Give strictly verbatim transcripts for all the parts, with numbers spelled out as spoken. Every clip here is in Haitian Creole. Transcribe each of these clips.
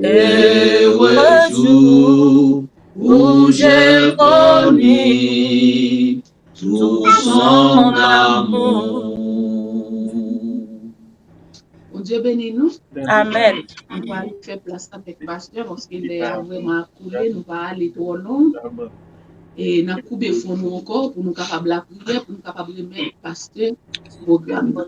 Heureux jour où j'ai connu tout son amour. Bondye beni nou. Amèn. Nou pral fè plas avèk pastè paske lè a vrèman ap koule, nou pa ale twò lwen. E n ap koube fwon nou ankò pou nou kapab lapriyè, pou nou kapab remèt pastè pwogram nan.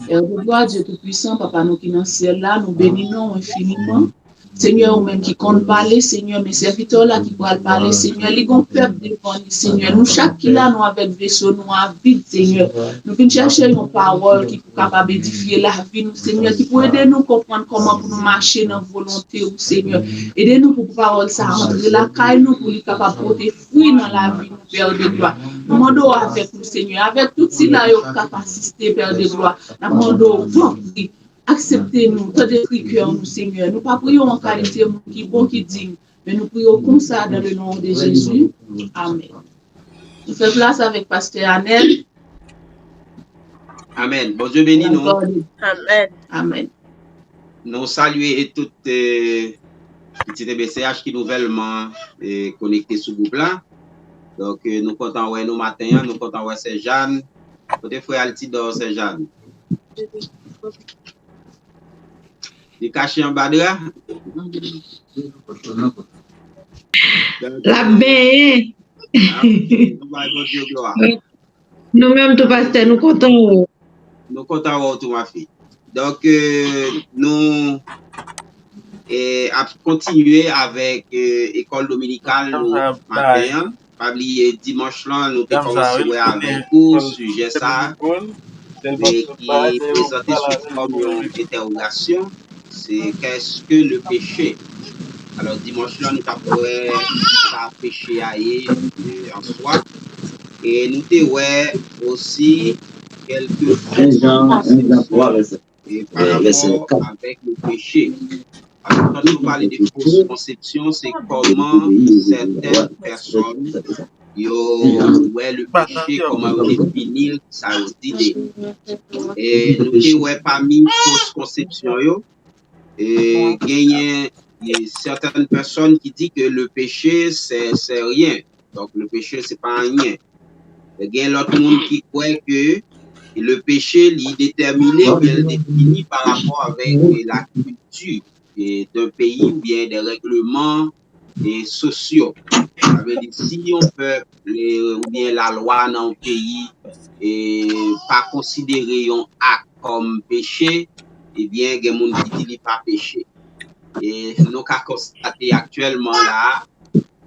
Père de gloire, Dieu Tout-Puissant, Papa nou ki nan syèl la, nou beni non w enfiniman. Senyè, ou menm ki konn pale, Senyè, men sèvitè w la ki pral pale, Senyè, li gon pèp devan li, Senyè. Nou chak ki la, nou avèk veso nou a vid, Senyè. Nou vin chèche yon pawòl ki pou kapab edifye lavi nou, Senyè, ki pou ede nou konprann kòman pou nou mache nan volonte ou, Senyè. Ede nou pou pawòl sa a antre lakay nou, pou li kapab pote fwi nan lavi nou, Père de gloire. Nou mande w avèk nou, Senyè, avèk tout sila yo k ap asiste, Père de gloire. N ap mande w, tanpri, aksepte nou, tande kri kè nou, Senyè. Nou pa priye w an kalite moun ki bon, ki diy, men nou priye w konsa, dans le nom de Jésus. Amèn. Nou fè plas avèk pastè Anèl. Amèn. Bondye beni nou. Amèn. Amèn. Nou salye tout eh, pitit M C H ki nouvèlman eh, konekte sou gwoup la. Donk, eh, nou kontan wè nou maten an, nou kontan wè Sè Jàn. Kote frè Altidor, Sè Jàn? Li kache anba dra? L ap benyen. Ah, ok. Nou bay Bondye glwa. Nou menm tou, pastè, nou kontan wè w. Nou kontan wè w tou, mafi. Donk, eh, nou eh, ap kontinye avèk eh, ekòl dominikal nou maten an. Pa bliye, dimanch lan, nou te kòmanse wè avèk ou sijè sa a, men ki prezante sou fòm yon entèwogasyon. Se qu'est-ce que le péché? Alò, dimanch lan, nou t ap wè sa peche a ye eh, an swa. E nou te wè osi kèlke fo konsepsyon e pa rapò avèk le peche. Alò, kan nou pale de fo konsepsyon, se kòman sètèn pèsòn yo wè le peche, kòman yo defini l, sa yo di de. E nou te wè pami fo konsepsyon yo, e genyen e, certaines personnes qui disent que le péché, c'est c'est rien. Donk, le peche, se pa anyen. Gen lòt moun ki kwè ke le peche, li detèmine, oubyen l defini pa rapò avèk la kilti eh, d'un pays oubyen des règlements eh, sociaux. Sa vle di, si yon pèp eh, oubyen lalwa nan yon peyi eh, pa konsidere yon ak kòm peche, ebyen, gen moun ki di li pa peche. E nou ka konstate aktyèlman la a,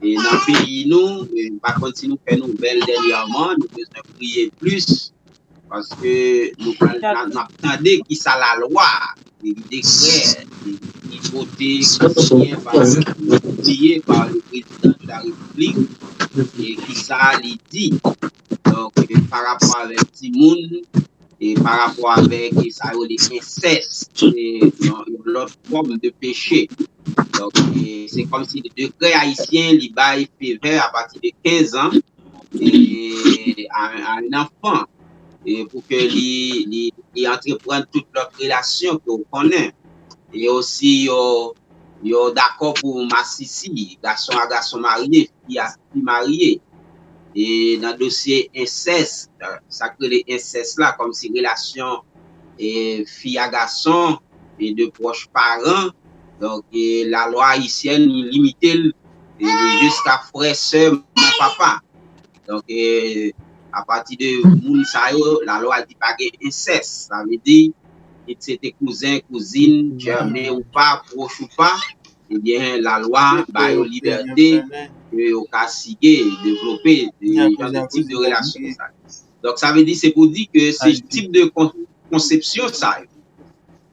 e nan peyi nou, e m pa konn si nou fè nouvèl dènyèman, nou bezwen priye plis, paske nou pral n ap tande kisa lalwa, e dekrè, e ki vote, ki siyen pa, pibliye pa le président de la République, e kisa li di. Donk, e pa rapò avèk timoun, e pa rapò avèk e sa yo rele ensès, e yon, yon lòt fòm de peche. Donk, e se kòmsi dekrè ayisyen li bay favè apati de kenz an e a, a un enfant e pou ke li, li, li antreprann tout lòt relasyon ke w konnen. E osi yo, yo dakò pou masisi, gason a gason marye, fi a fi marye. E nan dosye ensès, sa k rele ensès la, kòmsi relasyon e fi a gason e de pwòch paran, donk e lalwa ayisyèn li limite l e jiska frè, sè, manman, papa. Donk e apati de moun sa yo, lalwa di pa gen ensès. Sa vle di, kit se te kouzen, kouzin, jèmen ou pa, pwòch ou pa, ebyen, lalwa ba yo libète ke yo ka sige, devlope e jan de tip de relasyon sa yo. Donk, sa vle di, se pou di ke se tip de kon- konsepsyon sa yo,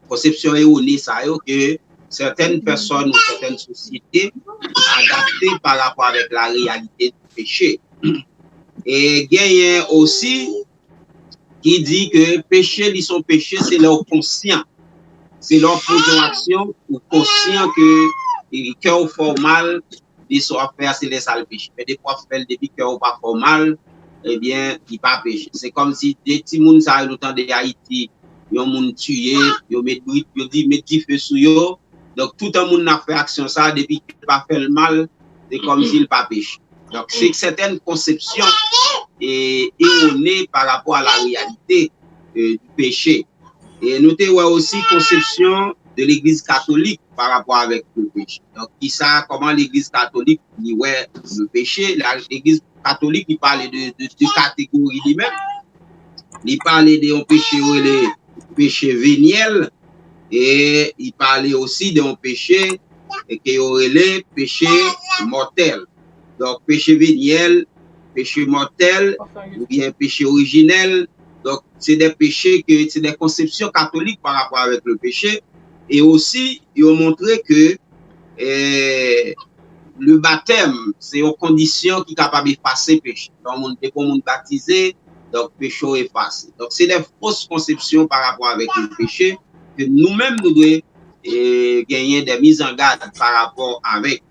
konsepsyon erone sa yo ke sètèn pèsòn ou sètèn sosyete adapte pa rapò avèk la reyalite de peche. E genyen osi ki di ke peche, li se yon peche, se lè w konsyan. Se lè w ap poze yon aksyon, ou konsyan ke e, kè w fè w mal, li sa w ap fè a, se lè sa l peche. Men depi w ap fè l, depi kè w pa fè w mal, ebyen, li pa peche. Se kòmsi de timoun sa yo nou tande Ayiti, yon moun tiye, yo met bri, yo di met dife sou yo, Donk, toutan moun nan ap fè aksyon sa, depi ke l pa fè l mal, se kòmsi l pa peche. Donk, se sètèn konsepsyon e, erone pa rapò a la reyalite e, di peche. E nou te wè osi konsepsyon de legliz katolik pa rapò avèk le peche. Donk, kisa, kòman legliz katolik li wè le peche? La, legliz katolik li pale de, de, de kategori li menm. Li pale de yon peche yo rele peche venyèl, e li pale osi de yon peche ke yo rele peche mòtèl. Donk, peche venyèl, peche mòtèl, oubyen peche orijinèl. Donk, se de peche ke, se de konsepsyon katolik pa rapò avèk le peche. E osi, yo montre ke, eh, le batèm, se yon kondisyon ki kapab efase peche. Lè yon moun, depi yon moun batize, donk, peche w efase. Donk, se de fos konsepsyon pa rapò avèk le peche ke nou menm nou dwe e, genyen de mizangad pa rapò avèk.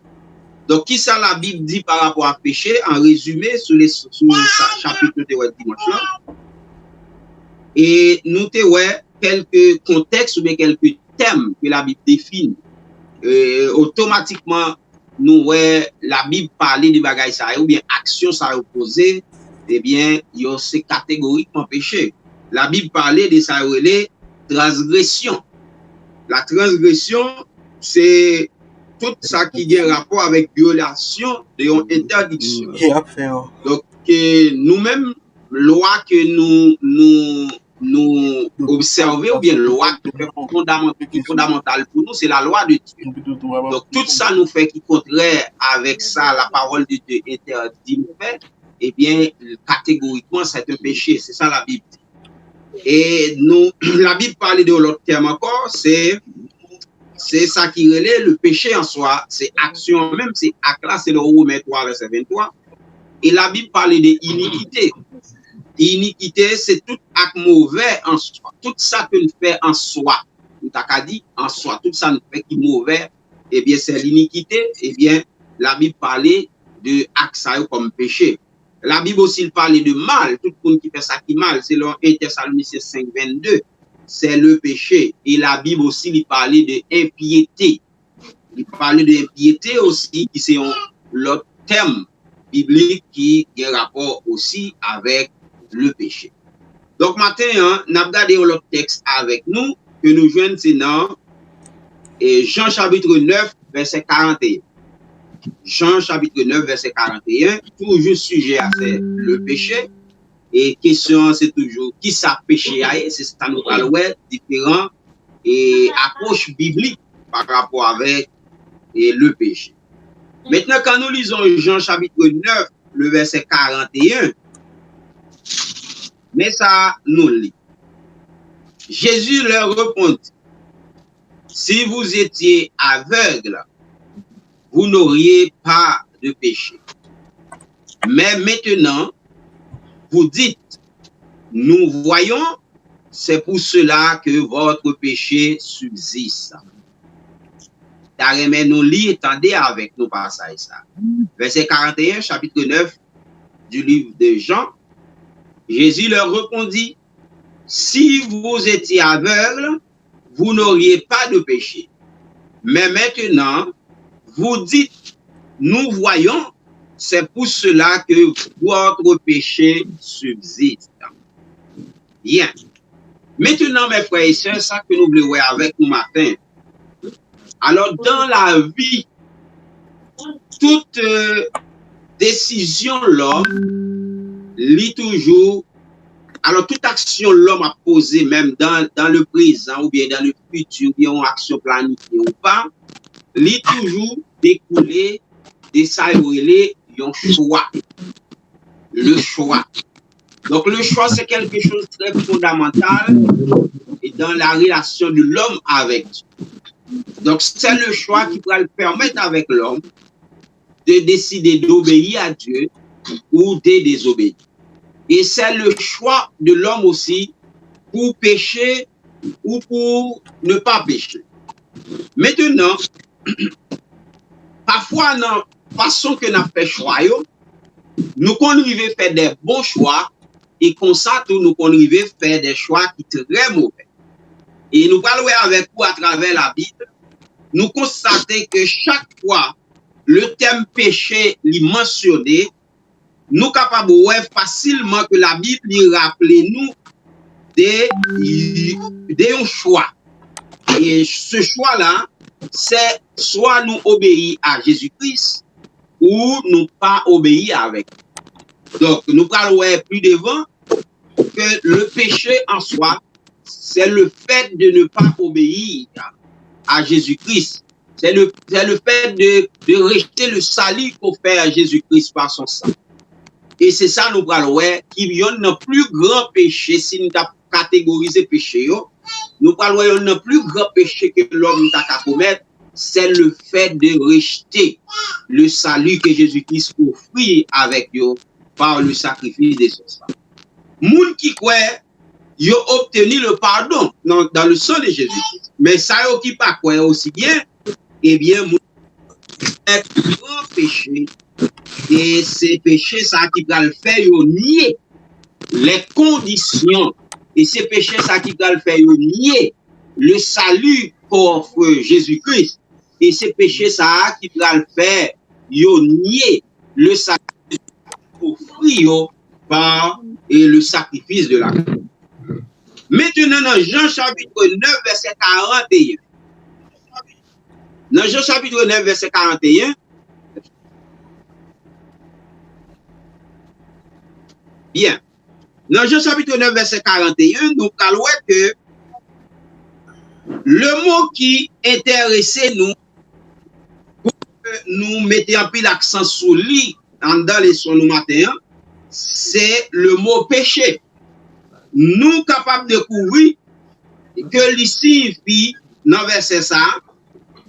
Donk, kisa Labib di pa rapò a peche, an rezime, sou, le, sou sa, chapit nou te wè dimanch lan? E nou te wè kèlke kontèks oubyen kèlke tèm ke Labib defini. E, otomatikman, nou wè Labib pale de bagay sa yo, oubyen aksyon sa yo poze, ebyen, yo se kategorikman peche. Labib pale de sa yo rele transgresyon. La transgresyon, se tout sa ki gen rapò avèk vyolasyon de yon entèdiksyon. Donk, e, nou menm, lwa ke nou, nou, nou obsève oubyen lwa ki fè fondaman-, ki fondamantal pou nou, se la lwa de Dye. Donk, tout sa nou fè ki kontrè avèk sa la pawòl de Dye entèdi nou fè, ebyen, kategorikman, se yon peche. Se sa Labib di. E nou, Labib pale de yon lòt tèm ankò, se, se sa ki rele le peche an swa, se aksyon an menm, se ak la, se nan Women twa, vèsè venntwa. E Labib pale de inikite. Inikite, se tout ak movè an swa. Tout sa ke n fè an swa, nou ta ka di an swa, tout sa n fè ki movè, ebyen, se linikite, ebyen, Labib pale de ak sa yo kòm peche. Labib osi, li pale de mal, tout moun ki fè sa ki mal, selon en Tèsalonisyen senk vennde, se le peche. E Labib osi, li pale de enpyete. Li pale de enpyete osi, ki se yon lòt tèm biblik ki gen rapò osi avèk le peche. Donk, maten an, n ap gade yon lòt tèks avèk nou, ke nou jwenn se nan, e, Jan chapit nèf, vèsè karanteyen. Jan chapit nèf, vèsè karanteyen, toujou sijè a se le peche. E kesyon an se toujou, kisa peche a ye? Se sa nou pral wè, diferan, e, apwòch biblik pa rapò avèk, e, le peche. Mentnan, kan nou lizon Jan chapit nèf, le vèsè karanteyen, men sa nou li. Jésus leur répondit, si vous étiez aveugles, vous n'auriez pas de péché. Mais maintenant, vous dites, nous voyons, c'est pour cela que votre péché subsiste. Ta renmen nou li, tande avèk nou pasaj sa. Vèsè karanteyen, chapit nèf du livre de Jean. Jésus leur répondit, si vous étiez aveugles, vous n'auriez pas de péché. Mais maintenant, vous dites, nous voyons, c'est pour cela que votre péché subsiste. Bien. Maintenant, mes frères et sœurs, sa ke nou vle wè avèk nou maten. Alors, dans la vie, toute, euh, décision l'homme, li toujou, alors, toute action l'homme a posé, même dans, dans le présent, ou bien dans le futur, ou bien yon aksyon planifye ou pa, li toujou dekoule de sa yo rele yon chwa. Le choix. Donc, le choix, c'est quelque chose de très fondamental et dans la relation de l'homme avec Dieu. Donc, c'est le choix qui va le permettre avec l'homme de décider d'obéir à Dieu ou de désobéir. Et c'est le choix de l'homme aussi pour pécher ou pour ne pas pécher. Maintenant, pafwa nan fason ke n ap fè chwa yo, nou konn rive fè de bon chwa, e konsa tou nou konn rive fè de chwa ki trè movè. E nou pral wè avèk ou atravè Labib, nou konstate ke chak fwa le tèm peche li mansyone, nou kapab wè fasilman ke Labib li raple nou de, de yon chwa. E se chwa la, se swa nou obeyi a Jezi Kris, ou nou pa obeyi avèk. Donk, nou pral wè pli devan ke le péché en soi, c'est le fait de ne pas obéir à Jésus-Christ. C'est le, c'est le fait de, de rejeter le salut offert à Jésus-Christ par son sang. E se sa nou pral wè ki yonn nan pli gran peche, si n t ap kategorize peche yo, nou pral wè yonn nan pli gran peche ke lòm ta ka komèt, c'est le fait de rejeter le salut que Jésus-Christ offrit avec yo par le sacrifice de son sang. Moun ki kwè, yo obteni le pardon dans, dans le sang de Jésus-Christ. Men sa yo ki pa kwè osi byen, ebyen, moun komèt gran peche, e se peche sa ki pral fè yo nye les conditions, e se peche sa ki pral fè yo nye le salut qu'offre Jésus-Christ, e se peche sa ki pral fè yo nye le salut ofri yo par, e, le sacrifice de la croix. Mentenan, nan Jan chapit nèf, vèsè karant e yen. Nan Jan chapit nèf, vèsè karant e yen. Byen. Nan Jan chapit nèf, vèsè karant e yen, nou pral wè ke le mo ki enterese nou, pou ke nou mete anpil aksan sou li anndan leson nou maten an, se le mo peche. Nou kapab dekouvri ke li siyifi nan vèsè sa a,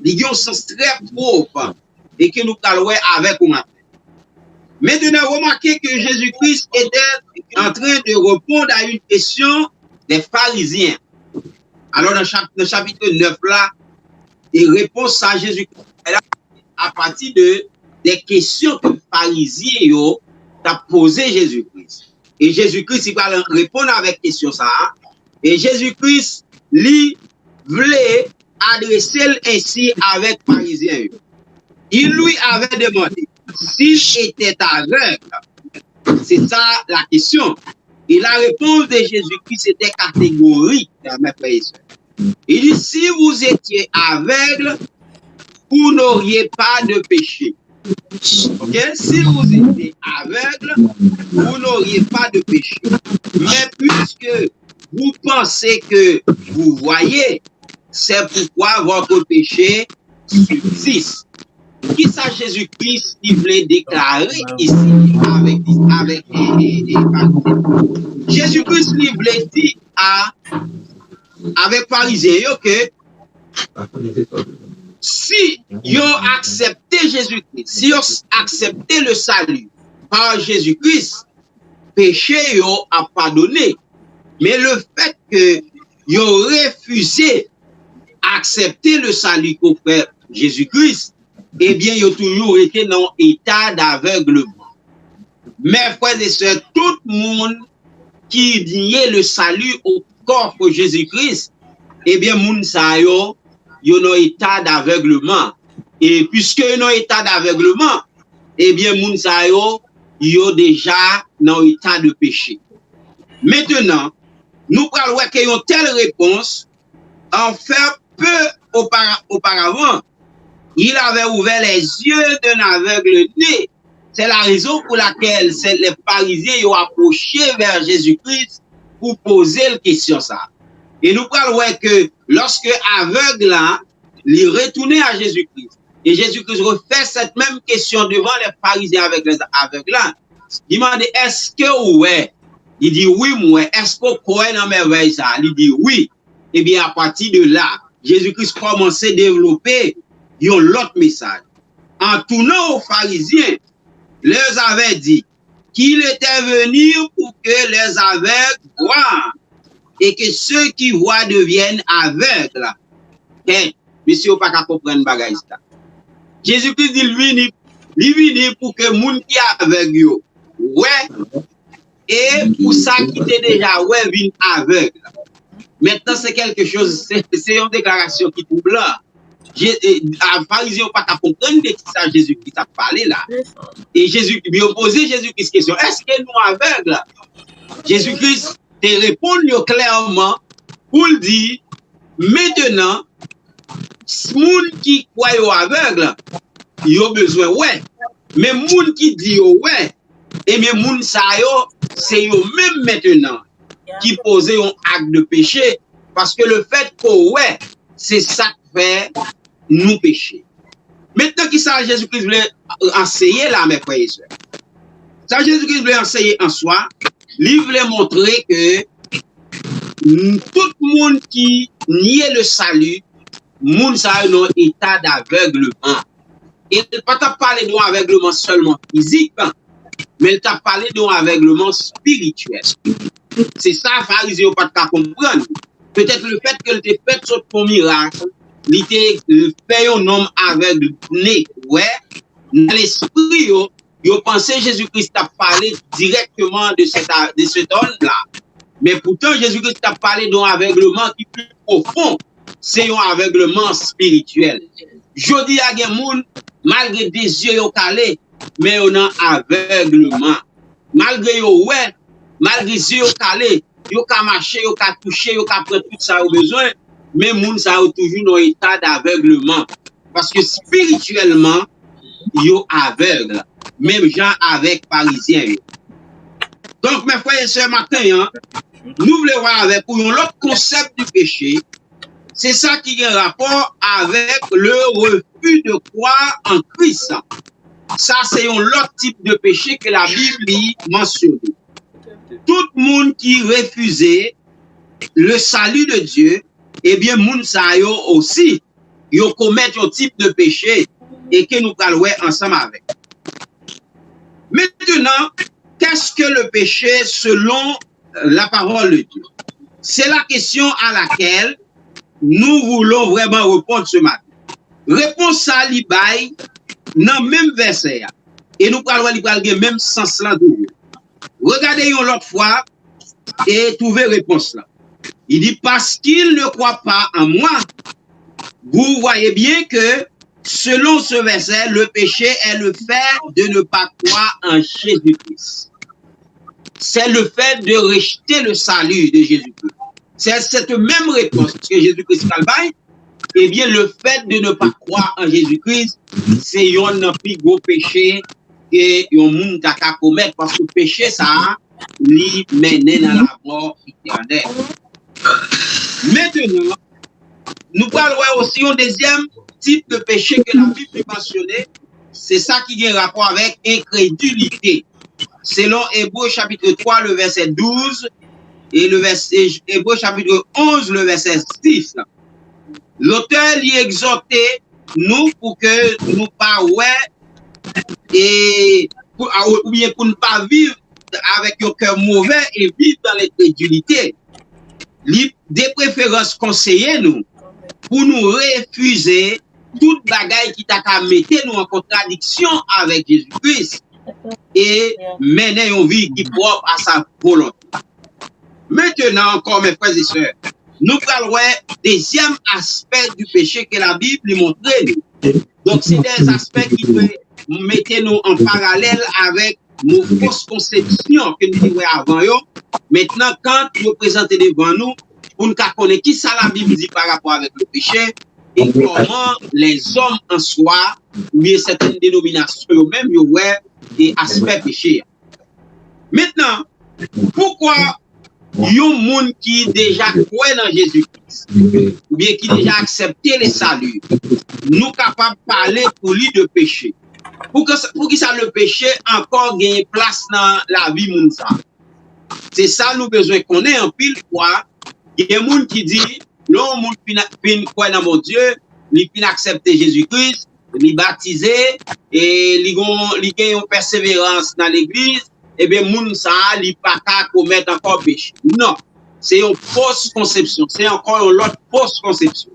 li gen yon sans trè pwofon e ke nou pral wè avèk ou maten. Mentenan, remake ke Jezi Kris etè antren de reponn a yon kesyon de Farizyen. Alò, nan chap-, nan chapit nèf la, e repons sa Jezi Kris fè la, apati de, de kesyon ke Farizyen yo t ap poze Jezi Kris. E Jezi Kris, li pral reponn avèk kesyon sa a. E Jezi Kris, li vle adrese l ensi avèk Farizyen yo. Il lui avait demandé s'il était aveugle. C'est ça la question. Et la réponse de Jésus-Christ était catégorique, mes frères et sœurs. Il dit, si vous étiez aveugle, vous n'auriez pas de péché. Ok? Si vous étiez aveugle, vous n'auriez pas de péché. Mais puisque vous pensez que vous voyez, c'est pourquoi votre péché subsiste. Kisa Jezi Kris li vle deklare isi avèk, avèk, e, e, e, Farizyen? Jezi Kris li vle di a, avèk Farizyen yo ke si yo aksepte Jezi Kris, si yo aksepte le salut par Jezi Kris, peche yo ap padone. Men le fèt ke yo refize aksepte le salut qu'offre Jésus-Christ, ebyen, yo toujou rete nan yon eta davègleman. Mes frères et sœurs, tout moun ki nye le salut au, qu'offre Jésus-Christ, ebyen, moun sa yo, yo nan eta davègleman. E piske yo nan eta davègleman, ebyen, moun sa yo, yo deja nan eta de peche. Mentenan, nou pral wè ke yon tèl repons, en fait, peu aupa-, auparavant, il avait ouvert les yeux d'un aveugle né. C'est la raison pour laquelle c'est les Pharisiens ont approché vers Jésus-Christ pour poser la question ça. E nou pral wè ke lòske avèg la, li retounen a Jezi Kris, e Jezi Kris refè cette même question devant les Pharisiens avec les aveugles là, li mande, èske ou wè? Li di, wi, m wè. Èske w kwè nan mèvèy sa? Li di, wi. Ebyen, apati de la, Jezi Kris kòmanse devlope yon lòt mesaj. En tournant aux Pharisiens, leur avait dit qu'il était venu pour que les aveugles voient et que ceux qui voient deviennent aveugles. Hein, mesye, yo pa ka konprann bagay sa. Jezi Kris di l vini, li vini pou ke moun ki avèg yo wè, e pou sa ki te deja wè vin avèg. Mentnan, se kèlke choz, se, se yon deklarasyon ki twoublan. Je- e, a- Farizyen yo pa t ap konprann de kisa Jezi Kris ap pale la. E Jezi, yo poze Jezi Kris kesyon, èske nou avèg? Jezi Kris te reponn yo klèman pou l di, mentenan, moun ki kwè yo avèg, yo bezwen wè. Men moun ki di yo wè, ebyen, moun sa yo, se yo menm mentenan ki poze yon ak de peche, paske lefèt ke w wè, se sa k fè nou peche. Mentnan, kisa Jezi Kris vle anseye la, mè frè e sè? Sa Jezi Kris vle anseye an swa, li vle montre ke tout moun ki nye le sali, moun sa yo nan eta davègleman. E l pa t ap pale de yon avègleman sèlman fizik, men l t ap pale de yon avègleman espirityèl. Se sa Farizyen yo pa t ka konprann. Petèt lefèt ke l te fèt sot fè yon mirak, li te fè yon nonm avèg ne wè, nan lespri yo, yo panse Jezi Kris t ap pale dirèkteman de cet, de cet homme-là. Men poutan, Jezi Kris t ap pale de yon avègleman ki pli pwofon. Se yon avègleman espirityèl. Jodi a, gen moun, malgre de zye yo kale, men yo nan avègleman. Malgre yo wè, malgre zye yo kale, yo ka mache, yo ka touche, yo ka pran tout sa yo bezwen, men moun sa yo toujou nan eta davègleman. Paske espirityèlman, yo avèg, menm jan avèk Farizyen yo. Donk, mè frè e sè, maten an, nou vle wè avèk ou yon lòt konsèp di peche, se sa ki gen rapò avèk le refus de croire en Christ. Sa se yon lòt tip de peche ke Labib li mansyone. Tout moun ki refize le salut de Dieu, ebyen, moun sa yo osi, yo komèt yon tip de peche e ke nou pral wè ansanm avèk. Maintenant, qu'est-ce que le péché selon la parole de Dieu? C'est la question à laquelle nous voulons vraiment répondre ce matin. Repons sa li bay nan menm vèsè a. E nou pral wè li pral gen menm sans lan toujou. Regade yon lòt fwa e twouve repons lan. Il dit, parce qu'il ne croit pas en moi. Vous voyez bien que, selon ce verset, le péché est le fait de ne pas croire en Jésus-Christ. C'est le fait de rejeter le salut de Jésus-Christ. C'est cette même réponse que Jésus-Christ pral bay. Ebyen, le fait de ne pas croire en Jésus-Christ, se yonn nan pi gwo peche ke yon moun ta ka komèt, paske peche sa a, li mennen nan lamò etènèl. Mentenan, nou pral wè osi yon dezyèm tip de peche ke Labib li mansyone, se sa ki gen rapò avèk enkredilite. Selon Ebre chapit twa, le vèsè douz, e le vèsè, Ebre chapit onz, le vèsè sis. Lotè li egzòte nou pou ke nou pa wè e pou, oubyen pou n pa viv avèk yon kè movè e viv dan lenkredilite. Li de preferans konseye nou pou nou refize tout bagay ki ta ka mete nou an kontradiksyon avèk Jezi Kris e mennen yon vi ki pwòp a sa volonte. Mentenan ankò, mè frè e sè, nou pral wè dezyèm aspè di peche ke Labib li montre nou. Donk, se de aspè ki dwe mete nou an paralèl avèk mo fos konsepsyon ke nou te wè avan yo. Mentnan, kan yo prezante devan nou, pou n ka konnen ki sa Labib di pa rapò avèk le peche, e kòman lèzòm an swa, oubyen sèten denominasyon yo menm, yo wè e aspè peche a. Mentnan, poukwa yon moun ki deja kwè nan Jezi Kris, oubyen ki deja aksepte le sali, nou kapab pale pou li de peche? Pou ke, poukisa le peche ankò genyen plas nan lavi moun sa? Se sa nou bezwen konnen anpil fwa. Gen moun ki di, lè yon moun fin, fin kwè nan Bondye, li fin aksepte Jezi Kris, li batize, e li gon, li gen yon pèseverans nan legliz, ebyen, moun sa a, li pa ka komèt ankò peche. Non. Se yon fos konsepsyon. Se ankò yon lòt fos konsepsyon.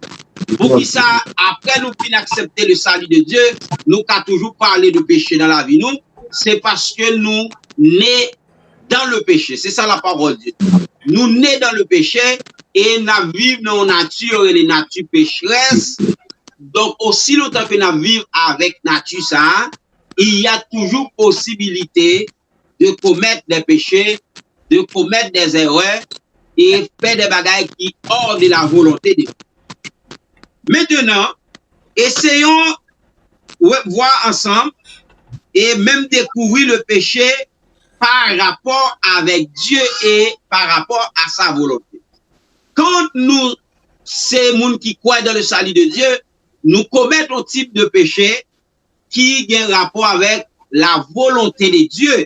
Poukisa, apre nou fin aksepte le salut de Dieu, nou ka toujou pale de peche nan lavi nou? Se paske nou ne dans le péché. Se sa la pawòl di. Nou ne dans le péché e n ap viv nan yon nati yo rele nati pecherès. Donk, osi lontan ke n ap viv avèk nati sa a, il y a toujours possibilité de commettre des péchés, de commettre des erreurs et faire des bagages qui hors de la volonté de Dieu. Maintenant, essayons voir ensemble et même découvrir le péché par rapport avec Dieu et par rapport à sa volonté. Quand nous, ces gens qui croient dans le salut de Dieu, nous commettons un type de péché, ki gen rapò avèk la volonte de Dye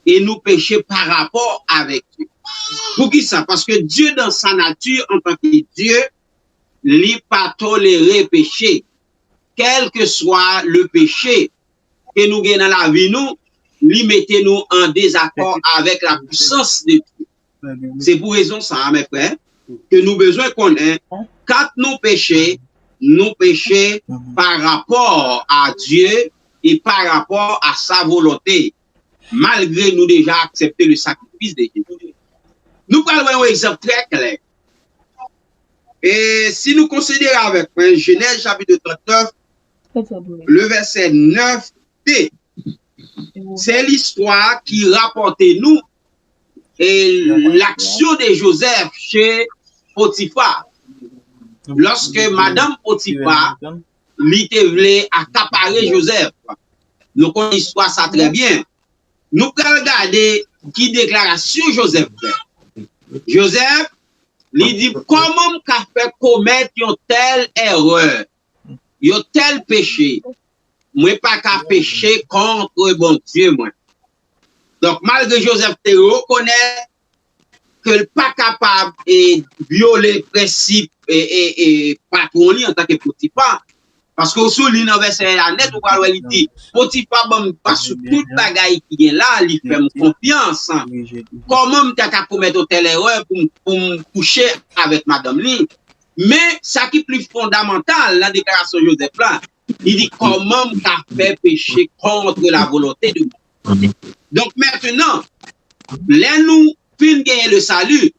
e nou peche pa rapò avèk Dye. Poukisa? Paske Dye, dans sa nature en tant que Dieu, li pa tolere peche. Quel que soit le péché que nous gagnons dans la vie, nous, li mete nou en désaccord avec la puissance de Dieu. Se pou rezon sa a, mes frères, ke nou bezwen konnen, quand nou peche, nou peche pa rapò a Dye e pa rapò a sa volonte, malgre nou deja aksepte le sakrifis de Jezi. Nou pral wè yon egzanp trè klè. E si nou konsidere avèk mwen Jenèz chapit trannèf, le vèsè nèf, de, se listwa ki rapòte nou e l'action de Joseph chez Potiphar. Lorsque madame Potiphar, li te vle akapare Joseph. Nou konnen istwa sa trè byen. Nou pral gade ki deklarasyon Joseph fè. Joseph, li di, kòman m ka fè komèt yon tèl erè, yon tèl peche? Mwen pa ka peche kont Bondye mwen. Donk, malgre Joseph te rekonèt ke l pa kapab e vyole prensip e, e, e patwon li antanke Potifa, paske w si w li nan vèsè a nèt, ou pral wè li di, Potifa ban m pa sou tout bagay ki gen la, li fè m konfyans. Kòman m ta ka komèt yon tèl erè pou m, pou m kouche avèk madanm li? Men, sa ki pli fondamantal nan deklarasyon Joseph la, li di, kòman m ka fè peche kont la volonte de Bondye? Donk, mentnan, lè nou fin genyen le salut,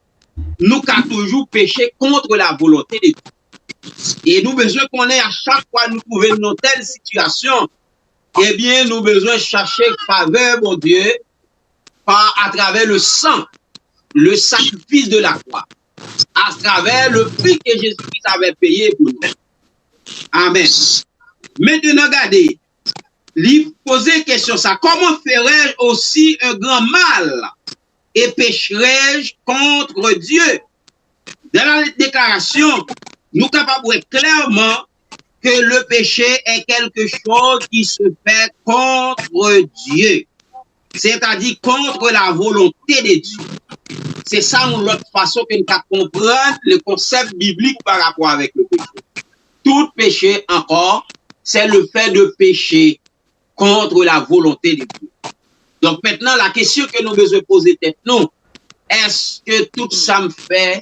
nou ka toujou peche kont la volonte de Dye. E nou bezwen konnen a chak fwa nou twouve nou nan tèl sitiyasyon, ebyen, nou bezwen chache favè Bondye pa atravè le sang, le sacrifice de la croix, atravè le prix que Jésus-Christ avait payé pour nous. Amen. Mentnan, gade, li poze kesyon sa, comment ferai-je aussi un grand mal et pécherai-je contre Dieu? Dans la déclaration, nou kapab wè klèman que le péché est quelque chose qui se fait contre Dieu, c'est-à-dire contre la volonté de Dieu. Se sa yon lòt fason ke nou ka konprann le konsèp biblik pa rapò avèk le peche. Tout péché encore, c'est le fait de pécher contre la volonté de Dieu. Donk, mentnan, la kesyon ke nou bezwen poze tèt nou, èske tout sa m fè,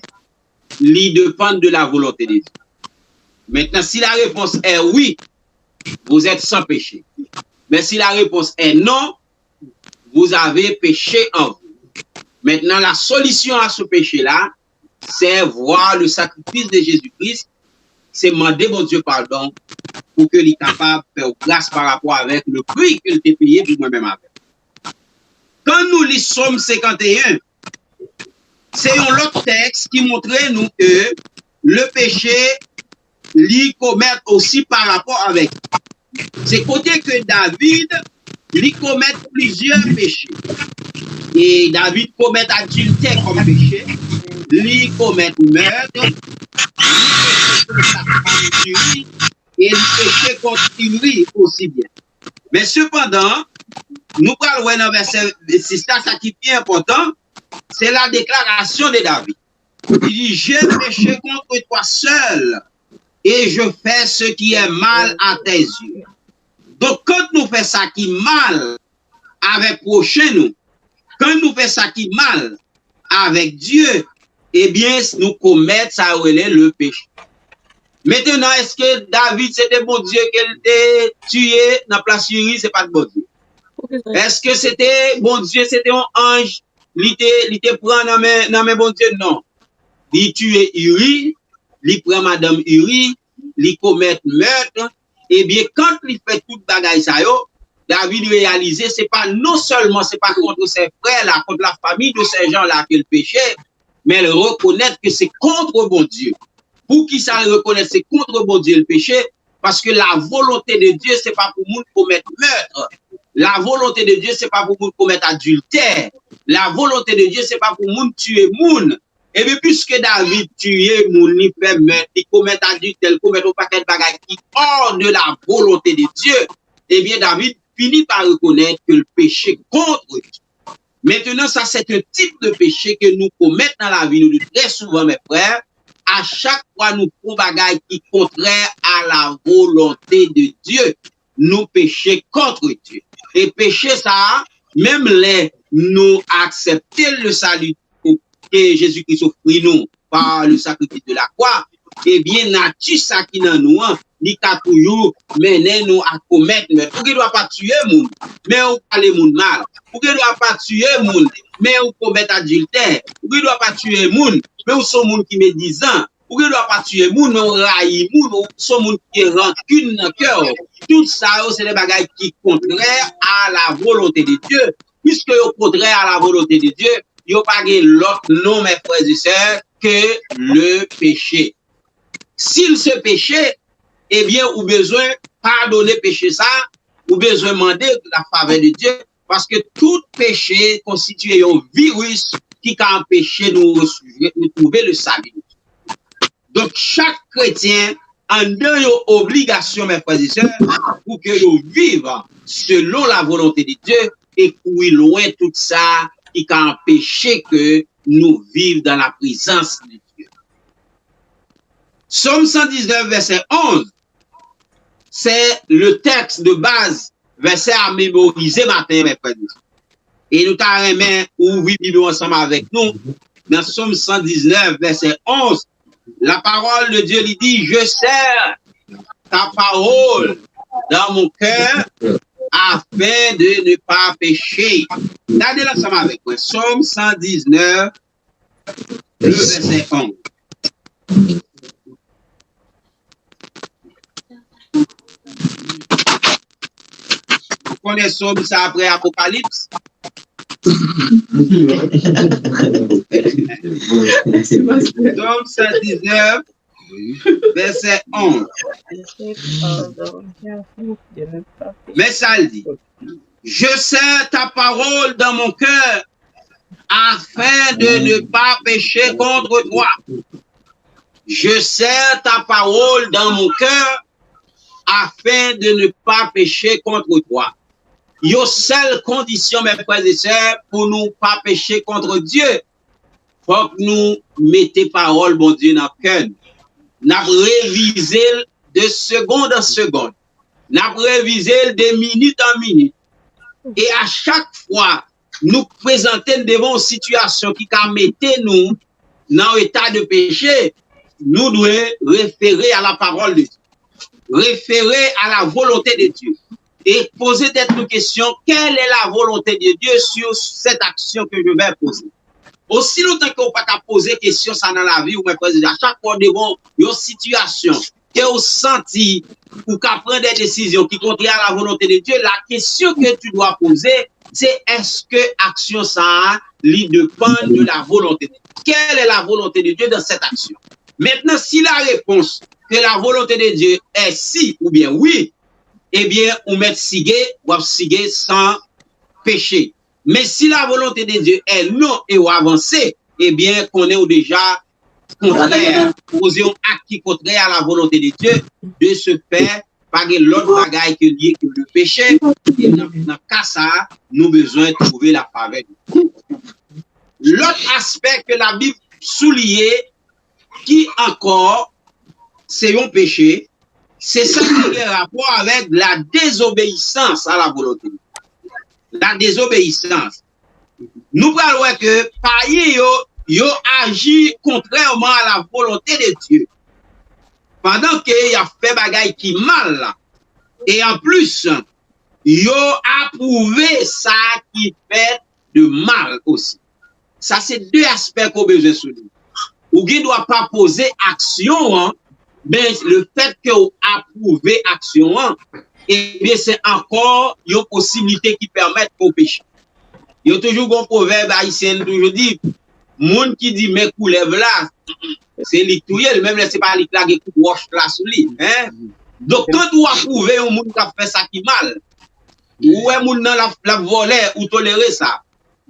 li depann de la volonte de Dye? Mentnan, si la réponse est oui, vous êtes sans péché. Mais si la réponse est non, vous avez péché en vous. Maintenant, la solution à ce péché-là, c'est voir le sacrifice de Jésus-Christ, se mande Bondye padon pou ke li kapab fè w gras pa rapò avèk le prix ke l te peye pou mwen menm avèk. Kan nou li Sòm senkanteyen, se yon lòt tèks ki montre nou ke le peche li komèt osi pa rapò avèk. Se kote ke David, li komèt plizyè peche. E David komèt adiltè kòm peche, li komèt mèt, li peche kont sa fanm Iri, e li peche kont Iri osi byen. Men sepandan, nou pral wè nan vèsè sis la, sa ki pi enpòtan, se la déclaration de David. Li di, j'ai péché contre toi seul et je fais ce qui est mal à tes yeux. Donk, kan nou fè sa ki mal avèk pwochen nou, kan nou fè sa ki mal avèk Dye, ebyen, nou komèt sa yo rele le peche. Mentnan, èske David se te Bondye ke l te tiye nan plas Iri? Se pa t Bondye. Èske se te Bondye, se te yon anj li te, li te pran nan men, nan men Bondye? Non. Li tiye Iri, li pran madanm Iri, li komèt mèt, ebyen, kan li fè tout bagay sa yo, David reyalize se pa non sèlman se pa kont sè frè la, kont la famille de sè Jan la ke l peche, men l rekonèt ke se kont Bondye. Poukisa l rekonèt se kont Bondye l peche? Paske la volonte de Dye se pa pou moun komèt mèt. La volonte de Dye se pa pou moun komèt adiltè. La volonte de Dye se pa pou moun tiye moun. Ebyen, piske David tiye moun, li fè mèt, li komèt adiltè, li komèt yon pakèt bagay ki hors de la volonté de Dieu, ebyen, David fini pa rekonèt ke l peche kont Dye. Maintenant, ça, c'est un type de péché que nous commettons dans la vie, nous, très souvent, mes frères, à chaque fois nous faisons bagay qui est contraire à la volonté de Dieu, nous péchons contre Dieu. Et péché, ça, menm lè nou aksepte le salut ke Jezikri ofri nou pa le sakrifis de la kwa, ebyen, nati sa ki nan nou an, li ka toujou mennen nou a komèt mèt. Ou gen dwa pa tiye moun, men ou pale moun mal. Ou gen dwa pa tiye moun, men ou komèt adiltè. Ou gen dwa pa tiye moun, men ou se yon moun ki medizan. Ou gen dwa pa tiye moun, men ou rayi moun, ou se yon moun ki gen rankin nan kè w. Tout sa yo, se de bagay ki kontrè a la volonte de Dye. Piske yo kontrè a la volonte de Dye, yo pa gen lòt non, mes frères et sœurs, que le péché. Si l se peche, ebyen, ou bezwen padone peche sa, ou bezwen mande la favè de Dye, paske tout peche konstitye yon viris ki ka anpeche nou retwouve le sali. Donk, chak kretyen anndan yon obligasyon, mes frères et sœurs, pou ke yo viv selon la volonte de Dye e kouri lwen tout sa ki ka anpeche ke nou viv dans la présence de Dieu. Sòm san diznèf, vèsè onz, se le tèks de baz, vèsè a memorize maten, mes frères et sœurs. E nou ta renmen ouvri Bib yo ansanm avèk nou nan Sòm san diznèf, vèsè onz. La parole de Dieu li di, je serre ta parole dans mon cœur afin de ne pas pécher. Gade l ansanm avèk mwen. Sòm san diznèf, le vèsè onz. Ou konnen Sòm sa apre Apokalips? Sòm san diznèf, vèsè onz. Men sa l di, je serre ta parole dans mon cœur afin de ne pas pécher contre toi. Je serre ta parole dans mon cœur afin de ne pas pécher contre toi. Yon sèl kondisyon, mes frères et sœurs, pou nou pa peche kont Dye, fòk nou mete pawòl Bondye nan kè nou. N ap revize l de segond an segond. N ap revize l de minit an minit. E a chak fwa nou prezante n devan yon sitiyasyon ki ka mete nou nan yon eta de peche, nou dwe refere a la parole de Dieu, refere a la volonte de Dieu, e poze tèt nou kesyon, quelle est la volonté de Dieu sur cette action que je vais poser? Osi lontan ke w pa ka poze kesyon sa nan lavi w, mwen kwè a chak fwa w devan yon sitiyasyon ke w santi ou ka pran de desizyon ki kontrè a la volonte de Dye, la kesyon ke tu dwa poze, se èske aksyon sa a li depann de la volonte de Dye? Quelle est la volonté de Dieu dans cette action? Maintenant, si la réponse que la volonté de Dieu est si ou bien oui, ebyen, ou mèt sige, w ap sige san peche. Men si la volonte de Dye è non e w avanse, ebyen, konnen w deja kontrè, poze yon ak ki kontrè a la volonte de Dye, de ce fait, pa gen lòt bagay ke li ye ke le peche, e nan, nan ka sa a, nou bezwen twouve la favè de Dye. Lòt aspè ke Labib souliye, ki ankò se yon peche, se sa ki gen rapò avèk la désobéissance à la volonté. La désobéissance. Nou pral wè ke payen yo, yo aji kontrèman a la volonte de Dye. Pandan ke y ap fè bagay ki mal la. E anplis, yo apwouve sa ki fèt de mal osi. Sa se de aspè ke w bezwen souliye. Ou gen dwa pa poze aksyon an Ben, le fèt ke w apwouve aksyon an, ebyen, se ankò yon posiblite ki pèmèt ke w peche. Yo toujou gon pwovèb ayisyen toujou di, moun ki di men koulèv la, se li k touye l, menm lè se pa li k lage kout wòch la sou li. Hein? Donk, kan ou apwouve yon moun k ap fè sa ki mal, ou wè moun nan l ap, l ap vòlè, ou tolere sa.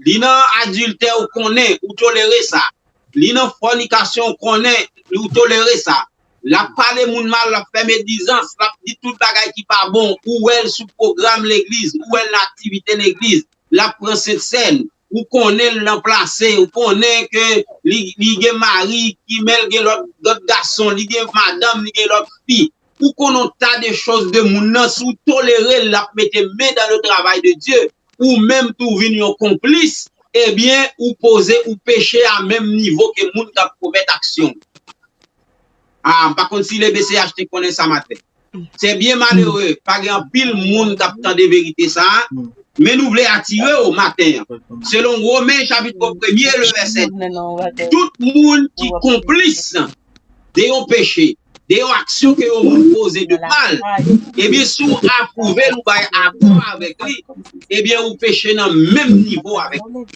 Li nan adiltè, ou konnen, ou tolere sa. Li nan fònikasyon, ou konnen, ou tolere sa. L ap pale moun mal, l ap fè medizans, l ap di tout bagay ki pa bon, ou wè l sou pwogram legliz, ou wè l nan aktivite legliz, l ap pran sentsèn, ou konnen l nan plase, ou konnen ke li, li gen mari, ki men l gen lòt, lòt gason, li gen madanm, li gen lòt fi. Ou konnen yon ta de choz de moun nan, si w tolere l, l ap mete men dans le travail de Dieu, ou menm tou vin yon konplis, ebyen, ou poze, ou peche a menm nivo ke moun k ap komèt aksyon. Ah, m pa konn si le B C H te konnen sa maten. Se byen malere, pa gen anpil moun k ap tande verite sa a, men nou vle atire w maten an. Selon Women chapit premye, le vèsè, tout moun ki konplis de yon peche, de yon aksyon ke yon moun poze de mal, ebyen, si w apwouve l, ou bay akò avèk li, ebyen, ou peche nan menm nivo avèk li.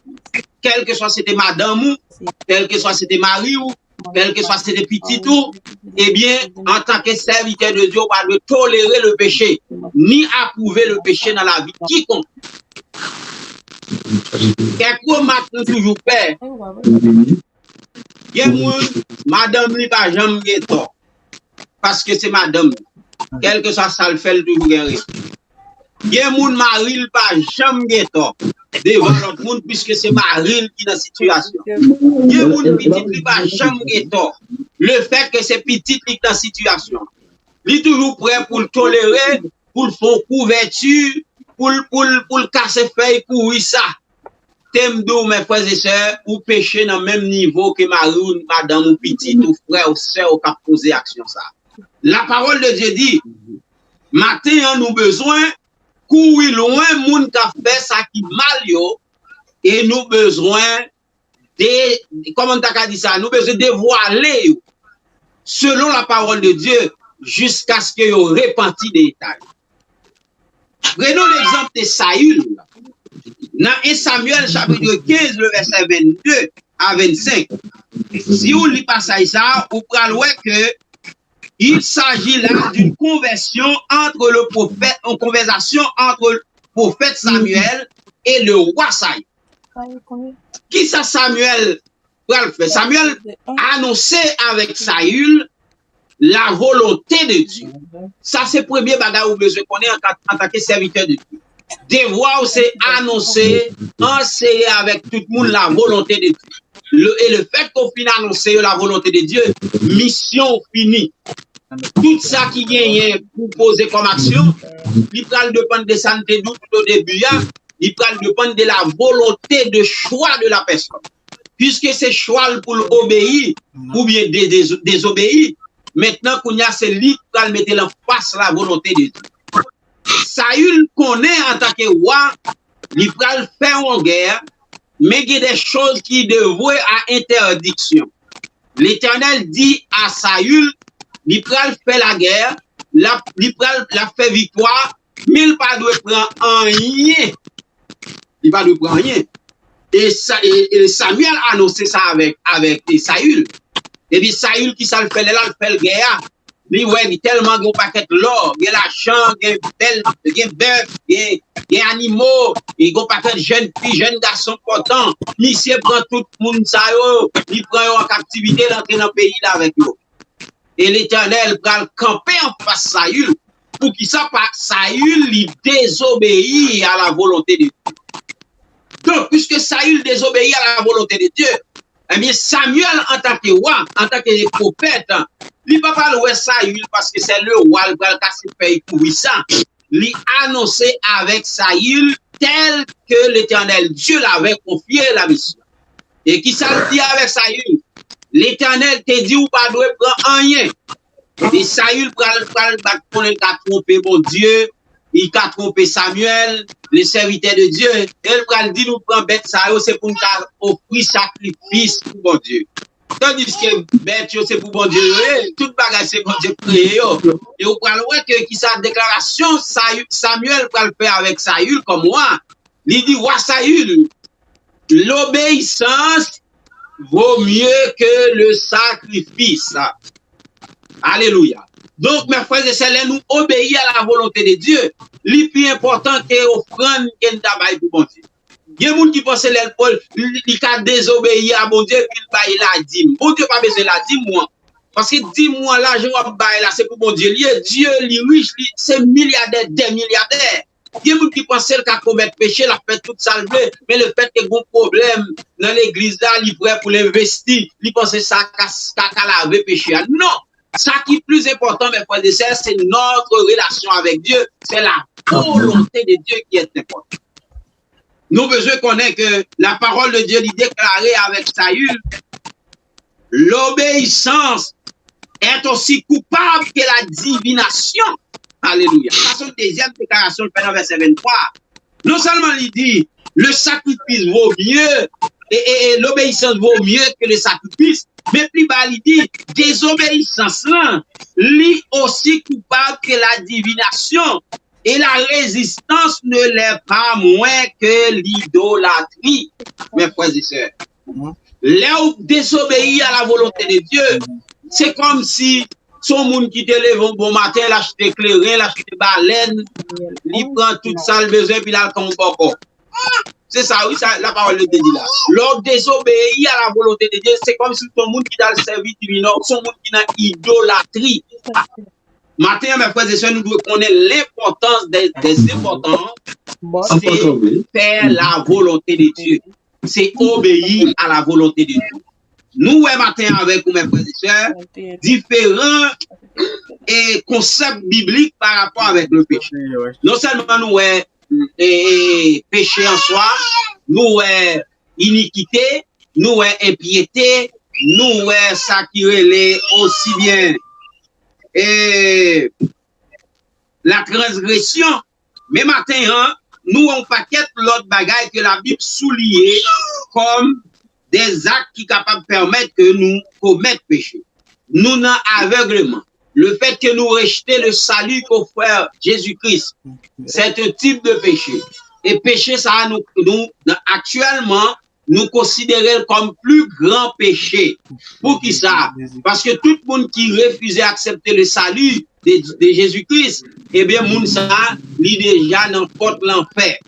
Kèlkeswa se te madanm ou, kèlkeswa se te mari w, kèlkeswa se te pitit ou, ebyen, antanke sèvitè de Dye, ou pa dwe tolere le péché, ni apwouve le péché nan lavi kikonk. Kèk remak nou toujou fè. Gen moun, madanm li pa janm gen tò. Paske se madanm li. Kèlkeswa sa l fè, l toujou gen rezon. Gen moun, mari l pa janm gen tò devan lòt moun, piske se mari l ki nan sitiyasyon. Gen moun, pitit li pa janm gen tò. Le fèt ke se pitit li ki nan sitiyasyon, li toujou prè pou l tolere, pou l fè yon kouvèti, pou l, pou l, pou l kase fèy kouri sa. Te m di w, mes frères et sœurs, ou peche nan menm nivo ke mari w, madanm ou, pitit ou, frè w, sè w k ap poze aksyon sa. La parole de Dieu dit, maten an, nou bezwen kouri lwen moun k ap fè sa ki mal yo, e nou bezwen de, kòman m ta ka di sa, nou bezwen devwale yo, selon la parole de Dieu, jiskaske yo repanti de eta yo. Prenons l'exemple de Saül. Nan un Samuel chapitre quinze, le verset vingt-deux à vingt-cinq. Si ou li pasaj sa, ou pral wè ke il s'agit là d'une conversion entre le prophète, une conversation entre le prophèt Samuel et le roi Saül. Kisa Samuel pral fè? Samuel anonse avèk Saül la volonté de Dieu. Sa se premye bagay ou bezwen konnen an, antanke sèvitè de Dye. Devwa w se anonse, anseye avèk tout moun la volonté de Dieu. Le, e le fèt ke w fin anonse yo la volonté de Dieu, misyon w fini. Tout sa ki genyen pou poze kòm aksyon, li pral depann de sa n te di w tout o debi a, li pral depann de la volonté de choix de la personne. Piske se chwa l pou l obeyi oubyen de, de, dezobeyi, mentnan kounye a se li ki pral mete l anfas la volonté de Dye. Saül konnen antanke wa, li pral fè yon gè, men gen de choz ki devwe a entèdiksyon. Letènèl di a Saül, li pral fè lagè, l ap, li pral, l ap fè viktwa, men l pa dwe pran anyen. Li pa dwe pran anyen. E, sa, e, e Samuel anonse sa avèk, avèk e Saül. Epi Saül, kisa l fè lè l al fè l gè a? Li wè li tèlman gen yon pakèt lò, gen lajan, gen bèl, gen bèf, gen, gen animo, e gen yon pakèt jèn fi, jèn gason enpòtan. Misye pran tout moun sa yo, li pran yo an kaptivite, l antre nan peyi l avèk yo. E Letènèl pral kanpe anfas Saül. Poukisa pa Saül li dezobeyi a la volonte de Dye? Donk, piske Saül dezobeyi a la volonte de Dye, ebyen, Samuel, antanke wa, antanke pwofèt, li pa pral wè Saül paske se le wa, l pral kase fèy kouri sa. Li anonse avèk Saül tel que l'Éternel Dieu l'avait confié la mission. E kisa l di avèk Saül? Letènèl te di ou pa dwe pran anyen. E Saül pral, pral bat konnen l ka twonpe Bondye, li ka twonpe Samuel, le serviteur de Dieu. E l pral di nou pran bèt sa yo, se pou n ka ofri sakrifis pou Bondye. Tandiske bèt yo se pou Bondye yo ye, tout bagay se Bondye k kreye yo. E ou pral wè ke kisa deklarasyon Sayu- Samyèl pral fè avèk Sayil kòm wa. Li di, wa Sayil, l'obéissance vaut mieux que le sacrifice. Alelouya. Donk, mè frè e sè, lè nou obeyi a la volonte de Dye, li pi enpòtan ke ofrann ke n ta bay pou Bondye. Gen moun ki panse lè l, li, li ka dezobeyi a Bondye epi l bay ladim. Bondye pa bezwen ladim ou an. Paske dim ou an, lajan w ap bay la, se pou Bondye li ye. Dye, li rich, li se milyadè dè milyadè. Gen moun ki panse l ka komèt peche, l ap fè tout sa l vle, men lefètke gon pwoblèm nan legliz la, li prè pou l envesti, li panse sa ka, ka, ka lave peche a. Non! Sa ki plis enpòtan, mè frè e sè, se notre relation avec Dieu, c'est la volonté de Dieu qui est importante. Nou bezwen konnen ke la parole de Dieu li deklare avèk Sayil, l'obéissance est aussi coupable que la divination. Alelouya. Sa se yon dezyèm deklarasyon l fè nan vèsè venntwa. Non sèlman li di, le sacrifice vaut mieux, et, et, et l'obéissance vaut mieux que le sacrifice, men pi ba li di, dezobeyisans lan, li osi koupab ke la divinasyon, et la résistance ne l'est pas moins que l'idolâtrie. Mes frères et sœurs, lè w dezobeyi a la volonte de Dye, se kòm si se yon moun ki te leve yon bon maten, l achte kleren, l achte balèn, li pran tout sa l bezwen, epi l al kè yon bòkò. Se sa, wi, sa la parole de Dieu di la. Lè w dezobeyi a la volonte de Dye, se kòm si se yon moun ki t al sèvi divinò, se yon moun ki nan idolatri. Maten an, mè frè e sè, nou dwe konnen lenpòtans de, de enpòtan, se fè la volonte de Dye. Se obeyi a la volonte de Dye. Nou wè maten an avèk ou, mè frè e sè, diferan e konsèp biblik pa rapò avèk le peche. Non sèlman nou wè e, e, peche an swa, nou wè inikite, nou wè enpyete, nou wè sa ki rele osi byen e, la transgresyon. Men maten an, nou wè yon pakèt lòt bagay ke Labib souliye kòm de zak ki kapab pèmèt ke nou komèt peche. Nou nan avègleman. Le fait que nous rejetons le salut qu'offert Jésus-Christ, c'est un type de péché. E peche sa a, nou, nou, nan, aktyèlman, nou konsidere l kòm pli gran peche. Poukisa? Paske tout moun ki refize aksepte le salut de, de Jezi Kris, ebyen, moun sa a, li deja nan pòt lanfè.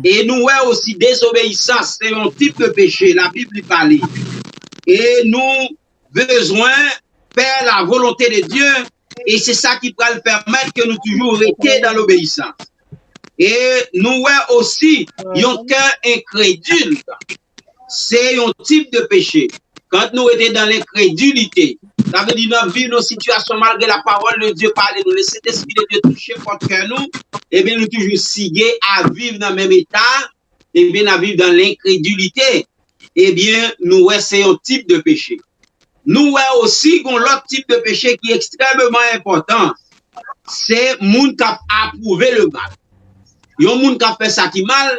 E nou wè osi, dezobeyisans, se yon tip de peche, Labib li pale. E nou bezwen fè la volonte de Dye, e se sa ki pral pèmèt ke nou toujou rete dan lobeyisans. E nou wè osi, yon kè enkredil, se yon tip de peche. Kan nou rete dan lenkredilite, sa vle di n ap viv nan sitiyasyon malgre la parole de Dieu pale nou, le Sentespri de Dye touche pòt kè nou, ebyen nou toujou sige a viv nan menm eta, ebyen n ap viv dan lenkredilite, ebyen nou wè se yon tip de peche. Nou wè osi gon lòt tip de peche ki ekstrèmeman enpòtan, se moun k ap apwouve le mal. Yon moun k ap fè sa ki mal,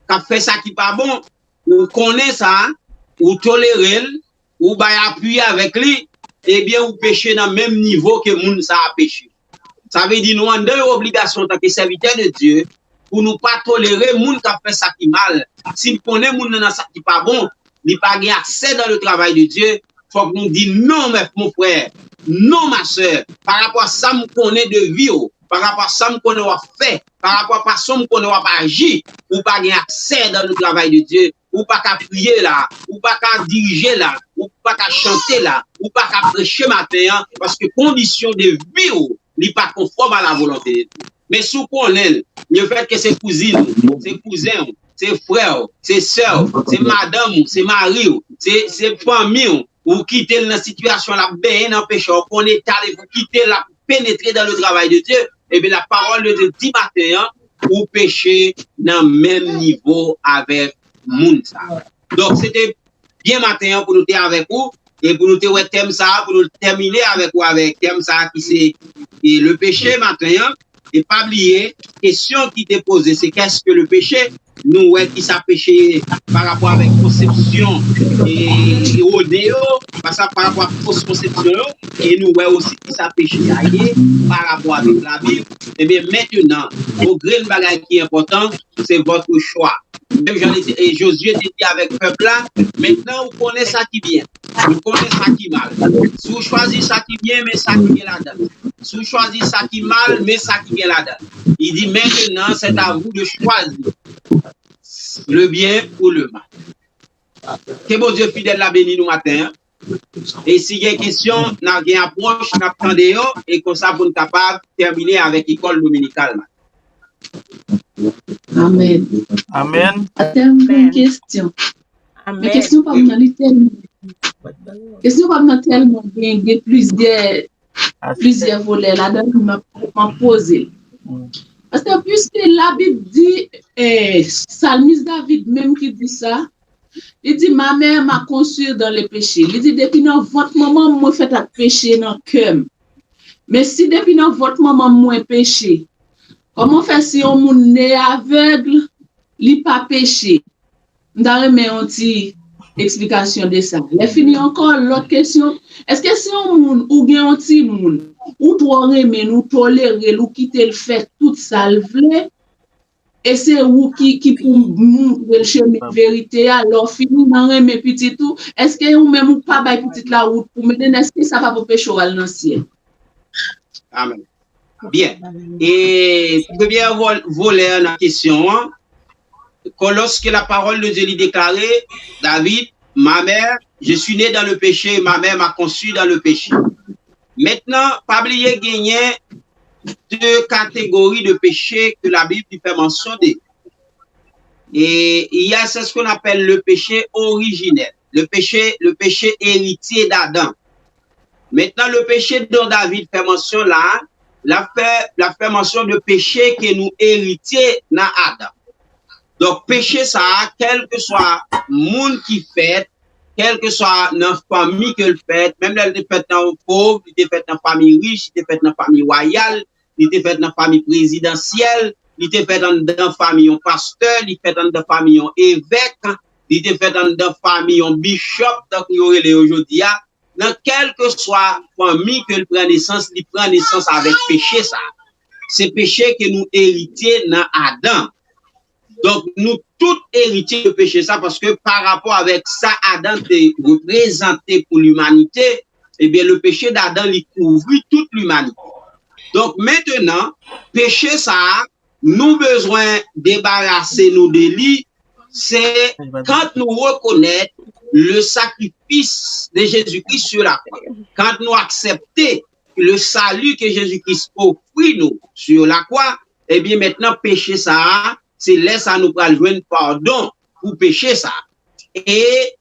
k ap fè sa ki pa bon, ou konnen sa, ou tolere l, ou bay apui avèk li, ebyen ou peche nan menm nivo ke moun sa a peche. Sa vle di nou anndan yon obligasyon antanke sèvitè de Dye pou nou pa tolere moun k ap fè sa ki mal. Si n konnen moun nan nan sa ki pa bon, li pa gen aksè dans le travail de Dieu, fòk nou di non, mè, mon frè, non, ma sè, pa rapò a sa m konnen de vi w, pa rapò a sa m konnen w ap fè, pa rapò a fason m konnen w ap aji, ou pa gen aksè dans le travail de Dieu. Ou pa ka priye la, ou pa ka dirije la, ou pa ka chante la, ou pa ka preche maten an, paske kondisyon de vi w, li pa konfòm a la volonte de Dye. Men si w konnen l, lefètke se kouzin ou, se kouzen w, se frè w, se sè w, se madanm ou, se mari w, se, se fanmi w, ou kite l nan sitiyasyon l ap benyen nan peche, ou konnen eta l epi w kite l ap penetre dans le travail de Dieu, ebyen, la parole de Dieu di maten an, ou peche nan menm nivo avèk moun sa. Donk, se te byen maten an pou nou te avèk ou, e pou nou te wè tèm sa, pou nou tèmine avèk ou avèk tèm sa ki se, e, le péché maten an. E pa bliye, kesyon ki te poze, se qu'est-ce que le péché? nou wè ki sa peche pa rapò avèk konsepsyon e, erone yo, pa sa, pa rapò ak fos konsepsyon yo, e nou wè osi ki sa peche a ye pa rapò avèk Labib. Ebyen, mentenan, yon grenn bagay ki enpòtan, se votre choix. Menm jan li te, e Jozye te di avèk pèp la, mentnan ou konnen sa ki byen, ou konnen sa ki mal. Si w chwazi sa ki byen, men sa ki gen ladan. Si w chwazi sa ki mal, men sa ki gen ladan. Li di, mentenan, c'est à vous de choisir le bien ou le mal. Ke Bondye fidèl la beni nou maten an. E si gen kesyon, n a gen apwòch, n ap tande yo, e konsa pou n kapab tèmine avèk lekòl dominikal la. Amèn. Amèn. Atè m gen kesyon. Men kesyon pa m nan li tèlman. Kesyon pa m nan tèlman gen, gen plizyè plizyè volè ladan m ap poze l. Paske piske Labib di, eh, Salmis David menm ki di sa, li di, ma mère m'a conçu dans le péché. Li di, depi nan vant manman m, mwen fèt ak peche nan kè m. Men si depi nan vant manman m, mwen peche, kòman fè si yon moun ne avèg, li pa peche? M ta renmen yon ti eksplikasyon de sa. Lè fini ankò, lòt kesyon, èske si yon moun ou gen yon timoun, ou twò renmen l, ou tolere l, ou kite l fè tout sa l vle, e se ou ki, ki pou montre l chemen verite a, lè w fini nan renmen pitit ou, èske ou menm ou pa bay pitit la wout pou mennen, èske sa pa pou peche w al nan syèl? Amèn. Byen. E premyè volè nan kesyon an, lorsque la parole de Dieu li deklare, David, ma mère, je suis né dans le péché, ma mère m'a conçu dans le péché. Mentnan, pa bliye genyen de kategori de peche ke Labib li fè mansyon de. Et il y a, c'est ce qu'on appelle le péché originel, le péché, le péché héritier d'Adam. Maintenant, le péché dont David fait mention là, la fait, la fait mention de péché que nous héritiers dans Adam. Donk, peche sa a, kèlkeswa moun ki fèt, kèlkeswa nan fanmi ke l fèt, menm lè l te fèt nan pov, li te fèt nan fanmi rich, li te fèt nan fanmi wayal, li te fèt nan fanmi prezidansyèl, li te fèt anndan fanmi yon pastè, li fèt anndan fanmi yon evèk, li te fèt anndan fanmi yon bishop, tankou yo rele yo jodi a, nan kèlkeswa fanmi ke l pran nesans, li pran nesans avèk peche sa. Se peche ke nou eritye nan Adan. Donk, nou tout eritye de peche sa, paske pa rapò avèk sa Adan te reprezante pou limanite, ebyen, le péché d'Adam, li kouvri tout limanite. Donk, mentenan, peche sa a, nou bezwen debarase nou de li, se quand nous reconnaître le sacrifice de Jésus-Christ sur la croix. Quand nous accepter le salut que Jésus-Christ ofri nou sur la croix, ebyen, mentnan, peche sa a, se lè sa nou pral jwenn padon pou peche sa. E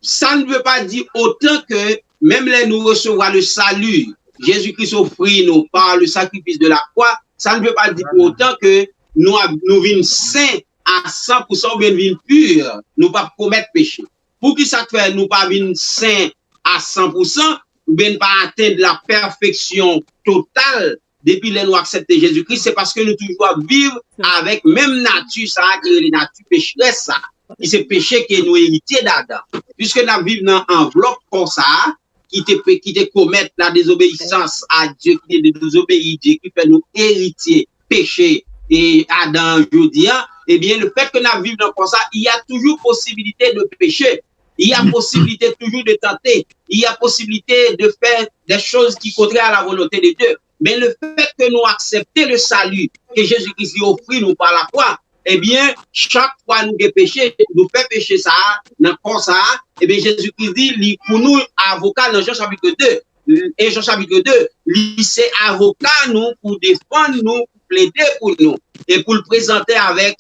ça ne veut pas dire autant que, menm lè nou resevwa le salut Jésus-Christ ofri nou par le sacrifice de la croix, ça ne veut pas dire pour autant que nou, nou vin sen a san pou san oubyen n vin pur, nou p ap komèt peche. Poukisa k fè nou pa vin sen a san pou san, oubyen n pa atenn la pèfeksyon total depi lè nou aksepte Jezi Kris? Se paske nou toujou ap viv avèk menm nati sa a ki rele nati pecherès sa, ki se peche ke nou eritye d Adan. Piske n ap viv nan anvlòp kò sa a, ki te, ki te komèt la dezobeyisans a Dye, ki te dezobeyi Dye, ki fè nou eritye peche e Adan jodi a, ebyen, le fait que n ap viv nan kò sa, il y a toujours possibilité de péché, il y a possibilité toujours de tenter, il y a possibilité de faire des choses qui contraires à la volonté de Dieu. Men le fait que nou aksepte le salut que Jésus-Christ li ofri nou par la croix, ebyen, chak fwa nou gen peche, nou fè peche sa a, nan kò sa a, ebyen, Jezi Kris di, li pou nou avoka nan Jan chapit de, e Jan chapit de, li se avoka nou pou defann nou, pou plede pou nou, e pou l prezante avèk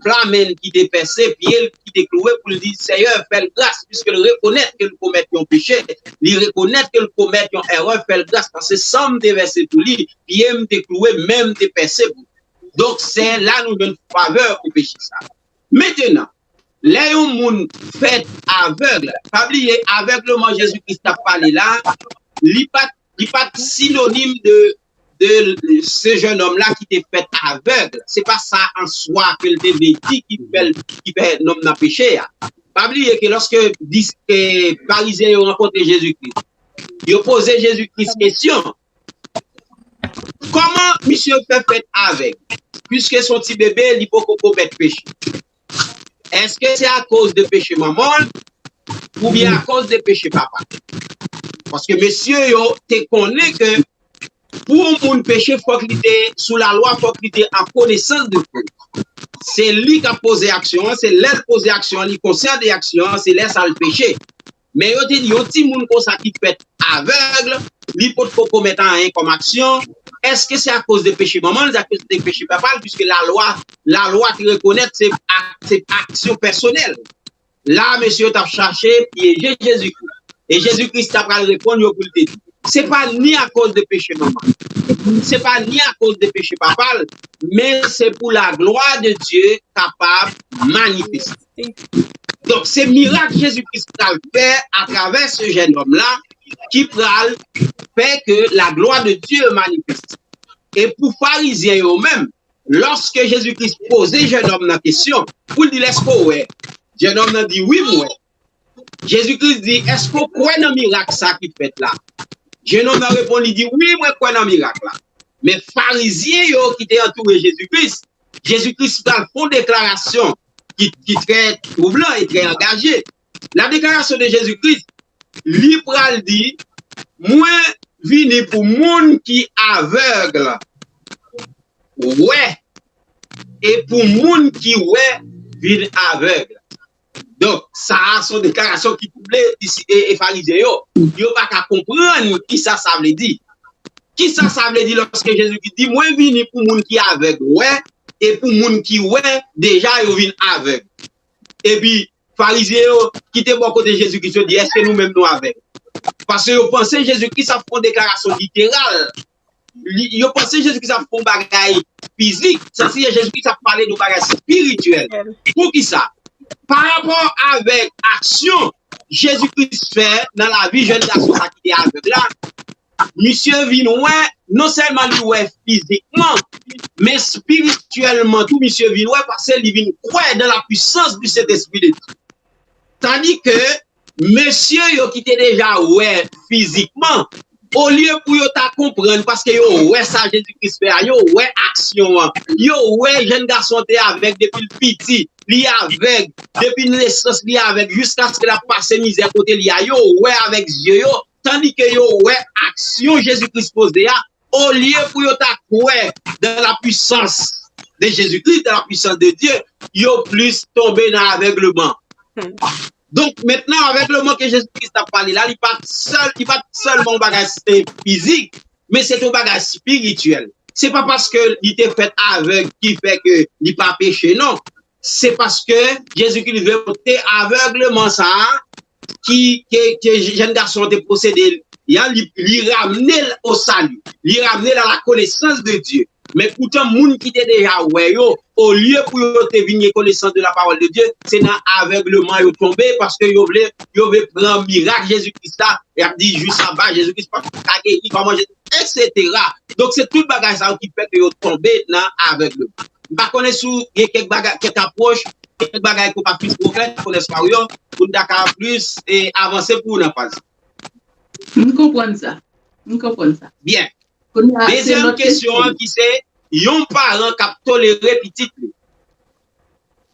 flamen ki te pèse, pye l ki te klouwe, pou l di, Seyè, fè l gras, piske l rekonèt ke l komèt yon peche, li rekonèt ke l komèt yon erè, fè l gras, paske san m te vèse pou li, pye m te klouwe, men m te pèse pou li. Donk, se la nou jwenn favè pou peche sa. Mentenan, lè yon moun fèt avèg, pa bliye, avègleman Jezi Kris t ap pale la, li pa t, li pa t sinonim de de se jennonm la ki te fèt avèg. Se pa sa an swa ke l te vle di ki fè l, ki fè nonm nan peche a. Pa bliye ke lòske dis, eh, Farizyen yo rankontre Jezikri, yo poze Jezikri kesyon, kòman misye fè fèt avèg? Piske se yon ti bebe, li poko komèt peche. Èske se akoz de peche manman l oubyen akoz de peche papa l? Paske mesye yo te konnen ke pou yon moun peche, fòk li te sou lalwa, fòk li te an konesans de koz. Se li k ap poze aksyon an, se lè l poze aksyon an, li konsyan de aksyon an, se lè sa l peche. Men yo te di yon timoun konsa ki fèt avèg, li potko komèt anyen kòm aksyon. Èske se akoz de peche manman l, se akoz de peche papa l, piske lalwa, lalwa te rekonèt se ak-, se aksyon pèsonèl. La, mesye yo t ap chache pyeje Jezikri. E Jezikri ta pral reponn yo pou l te di, se pa ni akoz de peche manman l, se pa ni akoz de peche papa l, men se pou laglwa de Dye kapab manifeste. Donk, se mirak Jezikri pral fè atravè se jennonm la ki pral fè ke laglwa de Dye manifeste. E pou Farizyen yo menm, lòske Jezikri poze jennonm nan kesyon pou l di l, èske w wè? Jennonm nan di, wi, m wè. Jezikri di, èske w kwè nan mirak sa ki fèt la? Jennonm nan reponn, li di, wi, mwen kwè nan mirak la. Men Farizyen yo ki te antoure Jezikri, Jezikri pral fè yon deklarasyon ki, ki trè twoublan e trè angaje. La déclaration de Jésus-Christ, li pral di, mwen vini pou moun ki avèg wè, e pou moun ki wè vin avèg. Donk, sa a se yon deklarasyon ki twouble isi, e, e Farizyen yo. Yo pa ka konprann kisa sa vle di. Kisa sa vle di lòske Jezikri di, mwen vini pou moun ki avèg wè, e pou moun ki wè, deja yo vin avèg. Epi, Farizyen yo ki te bò kote Jezikri yo di, èske nou menm nou avèg? Paske yo panse Jezikri ap fè yon deklarasyon literal. Li, yo panse Jezikri ap fè yon bagay fizik. Sa se Jezikri ap pale de yon bagay espirityèl. Poukisa? Pa rapò avèk aksyon Jezikri fè nan lavi jèn gason sa ki te avèg la, misye vin wè, non sèlman li wè fizikman, men espirityèlman tou, misye vin wè paske li vin kwè dans la puissance du Saint-Esprit de Dieu. Tandis que mesye yo ki te deja wè fizikman, olye pou yo ta konprann, paske yo wè sa Jezikri fè a, yo wè aksyon an, yo wè jèn gason an te avèg depi l piti, li avèg, depi nesans li avèg, jiskaske l ap pase mizè kote li a, yo wè avèk zye yo, tandis que yo wè aksyon Jezikri poze a, olye pou yo ta kwè dans la puissance de Jésus-Christ, dans la puissance de Dieu, yo plis tonbe nan avègleman. Donk, mentnan, avègleman ke Jezikri ap pale la, li pa sèl, li pa sèlman yon bagay, eh, fizik, men se yon bagay espirityèl. Se pa paske li te fèt avèg ki fè ke li pa peche, non. Se paske Jezikri vle pote avègleman sa a ki, ke, ke jèn gason an te posede a, li, li ramne l o sali, li ramne l a la konesans de Dye. Men poutan, moun ki te deja wè yo, olye pou yo te vin gen konesans de la parole de Dieu, se nan avègleman yo tonbe, paske yo vle, yo vle pran mirak Jezikri la, y ap di, jou saba, Jezikri pa ka geri, kòman Jezi, et cetera. Donk, se tout bagay sa yo ki fè ke yo tonbe nan avègleman. M pa konnen si w gen kèk bagay, kèk apwòch, kèk bagay ke w pa fin twò klè, konèswa w yo, pou n ta ka plis, e, avanse pou w nan faz. M konprann sa. M konprann sa. Byen. Kounye a, se dezyèm lòt kesyon an ki se, yon paran k ap tolere pitit li.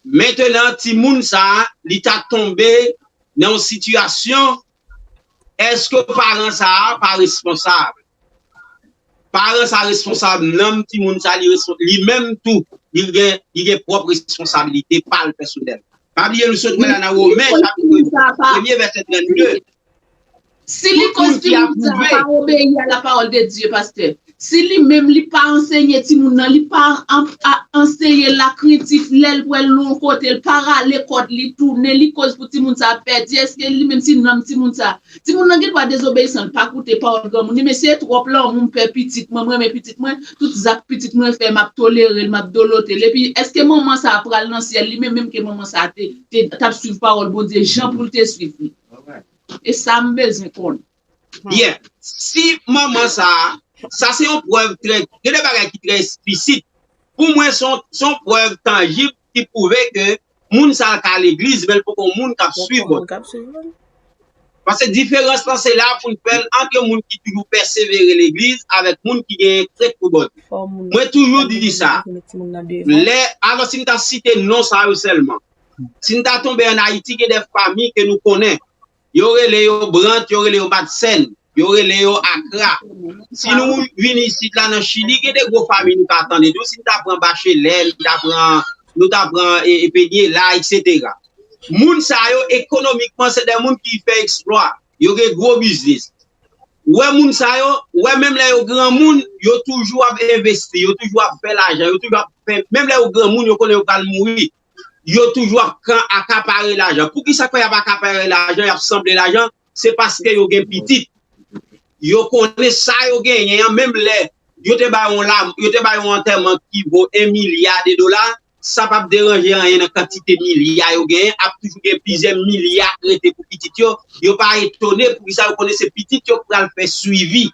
Mentnan, timoun sa a, li ta tonbe nan yon sitiyasyon, èske paran sa a pa responsab? Paran sa a responsab, nanm timoun sa a, li respon-, li menm tou, li gen, li gen pwòp responsabilite pa l pèsonèl. Pa bliye, nou sot wè la nan Women, chapit premye, vèsè trannde. Si li koz timoun sa pa obeyi a la parole de Dieu, pastè, si li menm li pa ansenye timoun nan, li pa an-, a-, anseye l lakrentif, lè l pral nan yon kote, l pa rale kòd li tounen, li koz pou timoun sa pèdi, èske li menm si nanm timoun sa, timoun nan gen dwa dezobeyisan, l pa koute pawòl granmoun li, men se twòp lanmou m fè pitit mwen, m renmen pitit mwen, tout zak pitit mwen fè, m ap tolere l, m ap dolote l. Epi, èske manman sa pral nan syèl, li menm, menm ke manman sa te, te, t ap swiv pawòl Bondye, jan pou l te swiv li? E sa m bezwen konnen. Byen, si manman sa a, Sa se yon prèv trè, gen de bagay ki trè eksplisit. Pou mwen, se yon, se yon prèv tanjib ki pwouve ke moun sa a ka legliz, men l poko yon moun k ap swiv Bondye. Paske diferans lan se la pou n fè l ant moun ki toujou pèsevere legliz avèk moun ki gen krent pou Bondye. Mwen toujou di sa. Lè, alò, si m ta site non sa yo sèlman, si n ta tonbe ann Ayiti, gen de fanmi ke nou konnen. Yo rele yo Brant, yo rele yo Madsen, yo rele yo Akra. Si nou vin isit la nan Chili, gen de gwo fanmi nou ka tande tou. Si n ta pran Bachelè, nou ta pran, nou ta pran e, e Peñuela, etsetera. Moun sa yo, ekonomikman, se de moun ki fè eksplwa. Yo gen gwo biznis. Ou wè moun sa yo, ou wè menm lè yo granmoun, yo toujou ap envesti, yo toujou ap fè lajan, yo toujou ap fè, menm lè yo granmoun, yo konnen yo pral mouri. Yo toujou ap kan-, akapare lajan. Poukisa fè y ap akapare lajan, y ap sanble lajan? Se paske yo gen pitit. Yo konnen sa yo genyen an, menm lè yo te bay yon la, yo te bay yon antèman ki vo en milya de dola, sa p ap deranje anyen nan kantite milya yo genyen, ap toujou gen plizyè milya k rete pou pitit yo. Yo pa etone poukisa yo konnen se pitit yo k pral fè swivi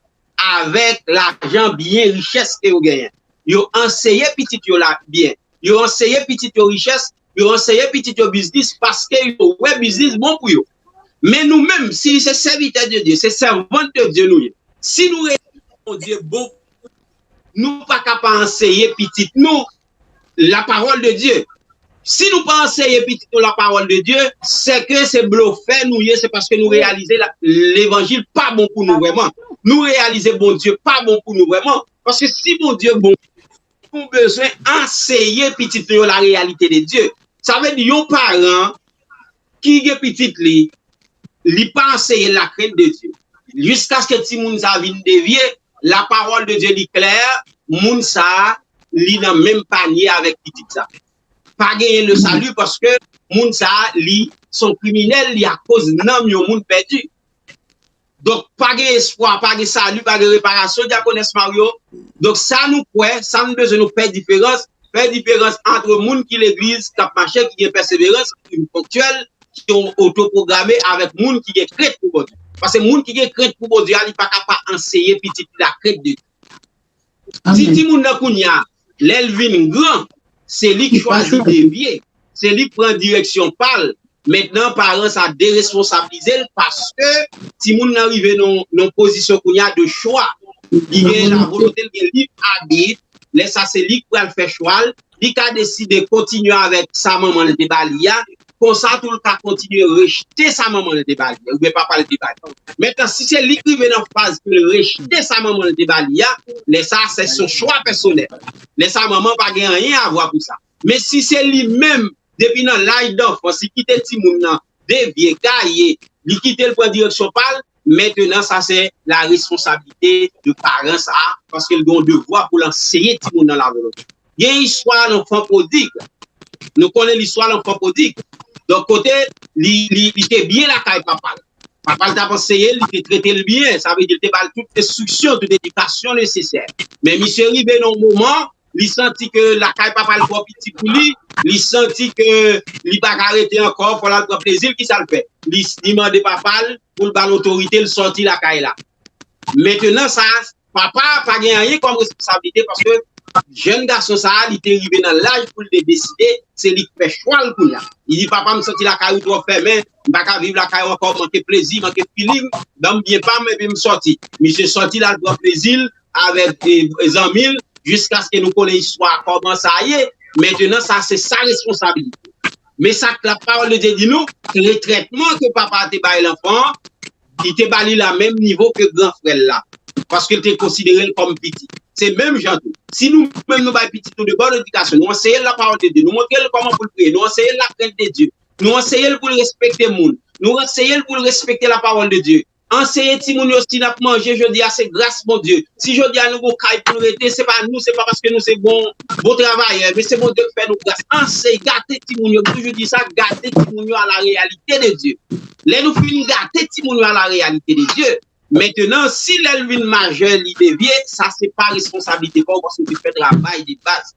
avèk lajan, byen, richès ke yo genyen. Yo anseye pitit yo la byen. Yo anseye pitit yo richès, yo anseye pitit yo biznis paske yo wè biznis bon pou yo. Men nou menm, si se sèvitè de Dye, se sèvant de Dye nou ye, si nou reyalize Bondye bon, nou pa ka pa anseye pitit nou la parole de Dieu. Si nou pa anseye pitit nou la parole de Dieu, se ke se blofè nou ye, se paske nou reyalize la, levanjil pa bon pou nou vrèman. Nou reyalize Bondye pa bon pou nou vrèman. Paske si Bondye bon, nou bezwen anseye pitit nou yo la réalité de Dieu. Sa vle di yon paran ki gen pitit li, li pa anseye la crainte de Dieu. Jiskaske timoun sa vin devye, la parole de Dieu li klè, moun sa li nan menm panye avèk pitit sa. Pa genyen le salut paske moun sa li son kriminèl, li akoz nanm yon moun pèdi. Donk, pa gen espwa, pa gen sali, pa gen reparasyon, Dyakonès Mario. Donk, sa nou kwè, sa nou bezwen nou fè diferans, fè diferans ant moun ki legliz, k ap mache, ki gen pèseverans, ki ponktyèl, ki otopwograme avèk moun ki gen krent pou Bondye. Paske moun ki gen krent pou Bondye a, li pa ka pa anseye pitit li la krent de Dye. Di timoun nan kounye a, lè l vin gran, se li k chwazi devye, se li k pran direksyon pa l. Mentnan, paran sa deresponsabilize l paske timoun nan rive nan yon pozisyon kounye a de chwa. Li gen lavolonte, li gen lib abit. Lè sa, se li k pral fè chwa l. Li ka deside kontinye avèk sa manman l te ba li a. Konsa tou, l ka kontinye rejte sa manman l te ba li a, oubyen papa l te ba li. Mentnan, si se li k rive nan faz pou l rejte sa manman l te ba li a, lè sa, se son chwa pèsonèl. Lè sa, manman pa gen anyen a vwa pou sa. Men si se li menm, depi nan laj danfans, li kite timoun nan devye, gaye, li kite l pran direksyon pa l, mentnan, sa se la responsabilite de paran sa a, paske l gen yon devwa pou l anseye timoun nan lavolonte. Gen istwa lanfan pwodig. Nou konnen listwa lanfan pwodig. Donk, kote li, li, li te byen lakay papa l. Papa l t ap anseye l, li te trete l byen. Sa vle di, li te ba l tout enstriksyon, tout edikasyon nesesè. Men misye rive nan yon moman, li santi ke lakay papa l twò piti pou li, li santi ke li pa ka rete ankò, fò l al pran plezi l, kisa l fè? Li, li mande papa l pou l ba l otorite l sòti lakay la. Mentnan sa, papa a pa gen anyen kòm responsablite paske jèn gason sa a, li te rive nan laj pou l te deside, se li k fè chwa l kounye a. Li di, "Papa, m santi lakay ou twò fèmen, m pa ka viv lakay ou ankò, manke plezi, manke feeling, ban m byen pa m, epi m sòti." Misye sòti, l al pran plezi l avèk, e, zanmi l, jiskaske nou konnen istwa a, kòman sa ye. Mentnan, sa se sa responsabilite. Men sa k lapawòl de Dye di nou, se trètman ke papa a te bay lanfan an, li te ba li la menm nivo ke gran frè l la, paske l te konsidere l kòm piti. Se menm jan tou. Si nou menm nou bay pitit nou de bòn edikasyon, nou anseye l lapawòl de Dye, nou montre l kòman pou l priye, nou anseye l lakrent de Dye, nou anseye l pou l respekte moun, nou anseye l pou l respekte lapawòl de Dye. Anseye timoun yo, si n ap manje jodi a, se gras Bondye. Si jodi a nou gon kay pou n rete, se pa nou, se pa paske nou se bon, bon travayè, men se Bondye k fè nou gras. Anseye, gate timoun yo, m toujou di sa, gate timoun yo à la réalité de Dieu. Lè nou fin gate timoun yo à la réalité de Dieu, mentnan, si lè l vin majè, li devye, sa se pa responsablite pa w, paske w te fè travay de baz.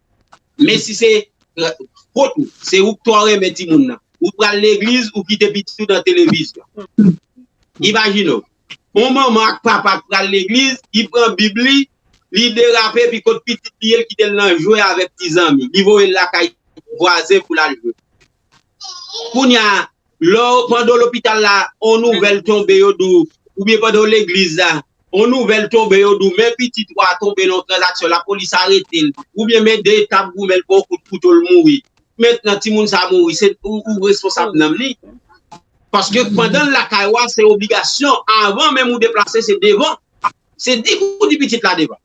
Men si se, e, fòt ou, se ou k twò renmen timoun nan. Ou pral legliz, ou kite pitit ou nan televizyon. Imajine w, yon manman ak papa k pral legliz, li pran Bib li, Li derape, epi kot pitit li ye, l kite l nan jwe avèk ti zanmi. Li voye l lakay vwazen pou l al jwe. Kounye a, lè w, pandan w lopital la, on nouvèl tonbe, yo di w, oubyen pandan w legliz la, on nouvèl tonbe, yo di w, men pitit ou a tonbe nan yon tranzaksyon, lapolis arete l, oubyen men de tab goumen l ba w kout kouto, l mouri. Mentnan, timoun sa a mouri, se ou, ou responsab nanm li. Paske pandan l lakay ou a, se obligasyon, anvan menm ou deplase, se devan. Se di pou di pitit la devan.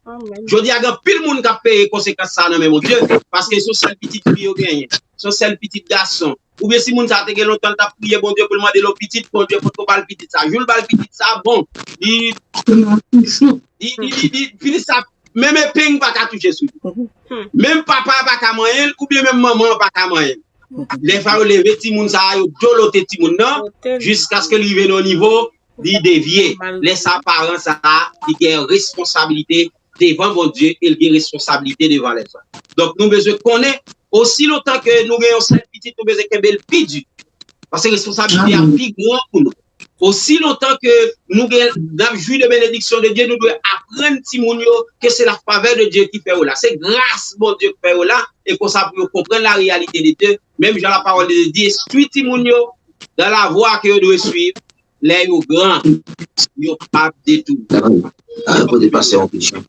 Jodi a, gen anpil moun k ap peye konsekans sa a nan men Bondye, paske se yon sèl pitit fi yo genyen, se yon sèl pitit gason. Oubyen si moun sa a te gen lontan, l t ap priye Bondye pou l mande l yon pitit, Bondye potko ba l pitit sa. Jou l ba l pitit sa, bon, li, li, li, li, li fini sa, menm epeng pa ka touche sou li. Menm papa a pa ka manyen l, oubyen menm manman an pa ka manyen l. Lè sa yo leve timoun sa a, yo dolote timoun nan, jiskaske l rive nan yon nivo, li devye. Lè sa a, paran sa a, li gen responsabilite devan Bondye e l gen responsabilite devan lèzòm. Donk, nou bezwen konnen, osi lontan ke nou gen yon sèl pitit, nou bezwen kenbe l pi di. Paske responsablite a pi gran pou nou. Osi lontan ke nou gen, n ap jwi de benediksyon de Dye, nou dwe aprann timoun yo ke se la favè de Dye ki fè yo la. Se gras Bondye ki fè yo la, e konsa pou yo konprann la reyalite de Dye. Menm jan la pawòl de Dye di, enstwi timoun yo dan lavwa ke yo dwe swiv, lè yo gran, yo p ap detoune. Al poze pastè yon kesyon.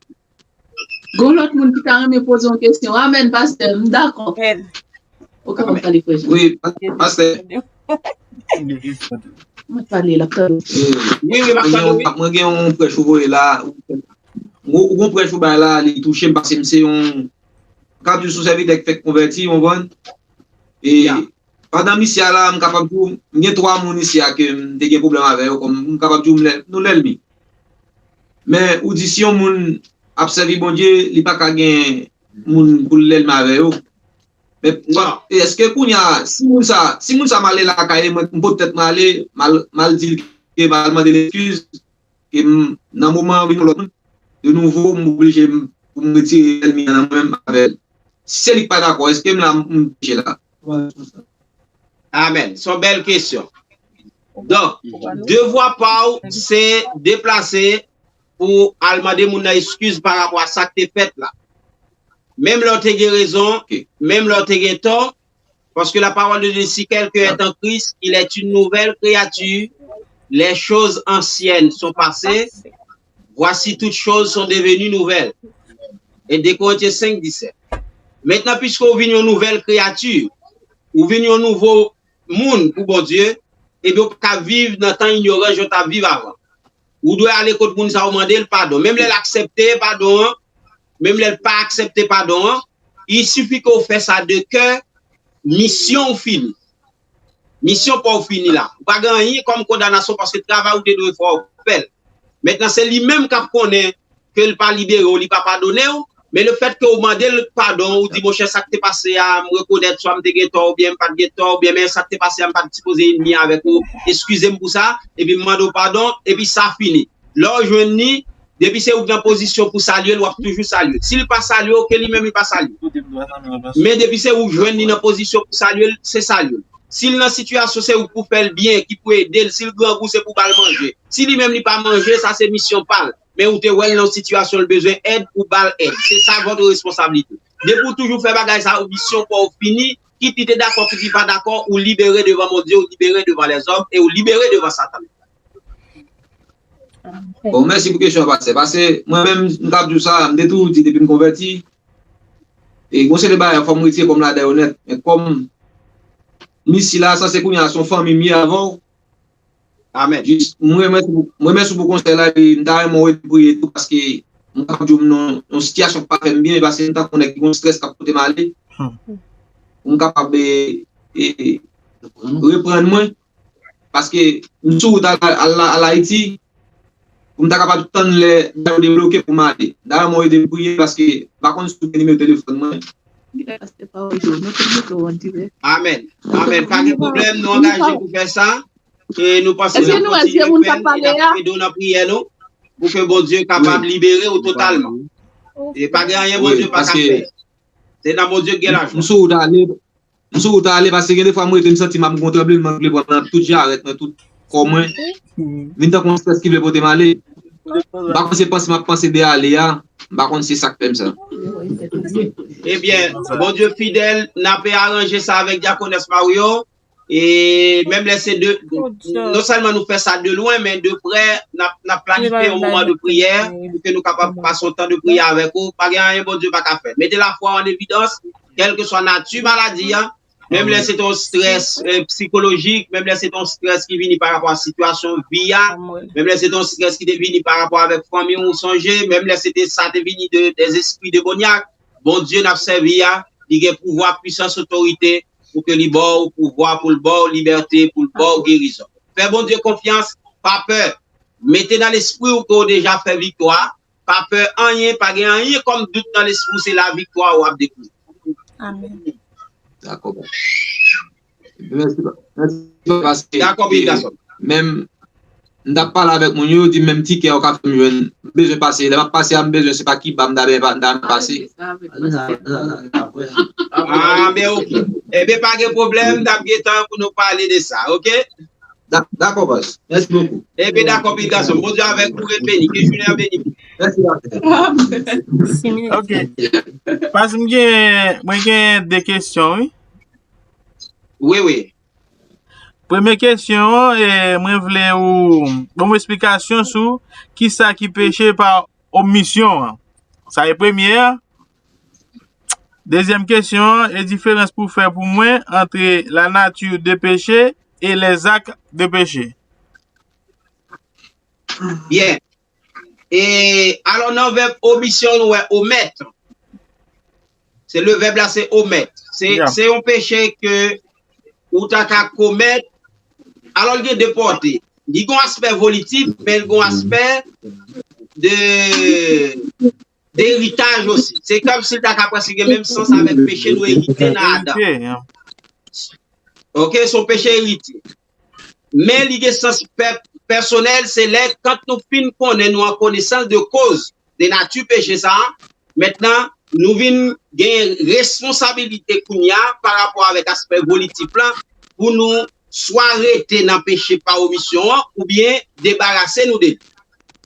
Gon lòt moun ki ta renmen poze yon kesyon. Amèn, pastè, m dakò. Ou kapab pale, frè Jean. Wi, pa- pastè. M ap pale, l ap tande. Wi, wi, m ap tande, wi. Mwen gen yon prèch ou voye la. Ou, ou gon prèch ou bay la, li touche m paske m se yon, m ka di w se yon sèvitè ki fèk konvèti, w konprann? E pandan m isi a la, m kapab di w, m gen twa moun isi a ke m te gen pwoblèm avè yo, kòm m kapab di w m lè- nou lènmi. Men ou di si yon moun ap sèvi Bondye, li pa ka gen moun pou l lènmi avè yo. Men èske kounye a, si moun sa, si moun sa m ale lakay li, mwen, m pot tèt mwen ale, m al, m al di l ke m al mande l eskiz, ke m, nan moman an vin yon lòt moun, de nouvo, m oblije m, pou m retire lènmi an nan mwen menm avè l. Si se li k pa dakò, èske m la, m peche la? Amèn. Se yon bèl kesyon. Donk, devwa pa w, se deplase pou al mande moun nan eskiz pa rapò a sa k te fèt la. Menm lè w te gen rezon, menm lè w te gen tò, parce que la parole de Dieu, si quelqu'un est en Christ, il est une nouvelle créature. Les choses anciennes sont passées. Voici, toutes choses sont devenues nouvelles. Et deux Corinthiens cinq, dix-sept. Mentnan, piske w vin yon nouvèl kreyati, ou vin yon nouvo moun pou Bondye, ebyen, ou pa ka viv nan tan inyorans jan w t ap viv avan. Ou dwe ale kot moun sa a, ou mande l padon. Menm lè l aksepte padon an, menm lè l pa aksepte padon an, il suffit ke w fè sa de kè, misyon w fini. Misyon pa w fini la. Ou pa gen anyen kòm kondanasyon paske travay ou te dwe fè, w fè l. Mentnan, se li menm k ap konnen ke l pa libere w, li pa padone w, men lefètke w mande l padon, ou di, monchè, sa k te pase a, m rekonèt swa m te gen tò oubyen m pa t gen tò, oubyen men sa k te pase a, m pa t sipoze enmi avèk ou, eskize m pou sa, epi m mande w padon, epi sa fini. Lè w jwenn li, depi se ou k nan pozisyon pou salye l, w ap toujou salye l. Si l pa salye w, ke li menm li pa salye w. Men depi se ou k jwenn li nan pozisyon pou salye l, se salye l. Si l nan sitiyasyon, se ou k pou fè l byen, ki pou ede l. Si l grangou, se pou ba l manje. Si li menm li pa manje, sa se misyon pa l. Men ou te wè l nan yon sitiyasyon l bezwen èd, ou ba l èd. Se sa vòt responsablite. Depi w toujou fè bagay sa yo, misyon pa w fini, kit li te dakò, kit li pa dakò, ou libere devan Bondye, ou libere devan lèzòm, e ou libere devan Satan. Bon, mèsi pou kesyon an, pastè. Paske mwen menm, m t ap di w sa, m te toujou di depi m konvèti, e gon seri de bagay fò m retire kò m ladan yo nèt. Men kòm m isi la, sanse kounye a se yon fanmi m ye avè w. Amèn. Jis, m remèsye w, m remèsye w pou konsèy la, epi m ta renmen w ede m priye tou, paske m kapab di w m nan yon sitiyasyon k pa fè m byen, paske m tankou yon nèg ki gon estrès k ap pote m ale. Pou m kapab, e, e, reprann mwen. Paske m sou wout al, al, al Ayiti, pou m ta kapab tann lè bagay yo debloke pou m ale. Dayè, mwen ede m priye paske m pa konn si w gen nimewo telefòn mwen. Amèn. Amèn. Pa gen pwoblèm, nou angaje pou fè sa. E nou panse n ap kontinye fè l, e n ap ede w nan priyè nou, pou ke Bondye kapab libere w totalman. E pa gen anyen Bondye pa ka fè. Se nan Bondye k gen lajwa. M sou wout ale. M sou wout ale, paske gen defwa m rete, m santi m ap gon tranbleman ki vle pran m nan tout jarèt mwen, tout kò mwen. Vin tankou yon estrès ki vle pote m ale. M pa panse panse m ap panse de ale a. M pa konn si se sa k fè m sa. Ebyen, Bondye fidèl, n ape aranje sa avèk Dyakonès Mario. E menm lè se de, non sèlman nou fè sa de lwen, men de prè, n ap, n ap planifye yon moman de priyè pou ke nou kapab pase yon tan de priyè avèk ou. Pa gen anyen Bondye pa ka fè. Mete lafwa w an evidans, kèlkeswa nati maladi a, menm lè se te yon strès eh, sikolojik, menm lè se te yon strès ki vini pa rapò a sitiyasyon vi a, menm lè se te yon strès ki te vini pa rapò avèk fanmi w, ou sonje, menm lè se te sa te vini de, de zespri demonyak, Bondye n ap sèvi a, li gen pouvwa, pwisans, otorite, pou ke li ba w pouvwa, pou l ba w libète, pou l ba w gerizon. Fè Bondye konfyans, pa pè. Mete nan lespri w ke w deja fè viktwa, pa pè anyen, pa gen anyen kòm dout nan lespri w, se laviktwa w ap dekouvri. Amèn. Dakò, bon. Mèsi, mèsi, paske Dakò, Big Gason. Menm m t ap pale avèk moun yo, yo di menm tikè yo ka fè m jwenn. M bezwen pase. Lè m ap pase a, m bezwen, se pa Kiba m ta ben pa- m ta pase. Ah, ben ok. Ebyen, pa gen pwoblèm, n ap gen tan pou nou pale de sa, ok? Dak- Dakò, baz. Mèsi bokou. Ebyen, dakò, Big Gason. Bondye avèk ou, ret beni. Ke jounen an beni. Mèsi, baz. Ok. Pas m gen, mwen gen de kesyon, wi. Wi, wi. Premye kesyon an, e, mwen vle ou ban mwen esplikasyon sou kisa ki peche pa omisyon an. Sa e premye a. Dezyèm kesyon an, e diferans pou fè pou mwen entre la nature de péché et les actes de péché. Byen. E alò nan vèb omisyon nou wè omèt. Se le vèb la se omèt. Se Yeah. se yon peche ke ou ta ka komèt. Alò l gen de pòte. Li gen yon aspè volitif, men l gen yon aspè de d'eritaj osi. Se kòm si l ta ka prèske gen menm sans avèk peche nou erite nan Adan. Eritye, yeah. Ok, se yon peche eritye. Men li gen sans pè- pèsonèl, se lè kan nou fin konnen nou an konesans de koz, de nati peche sa a, mentnan nou vin gen responsabilite kounye a pa rapò avèk aspè volitif la pou nou swa rete nan peche pa omisyon an oubyen debarase nou de li.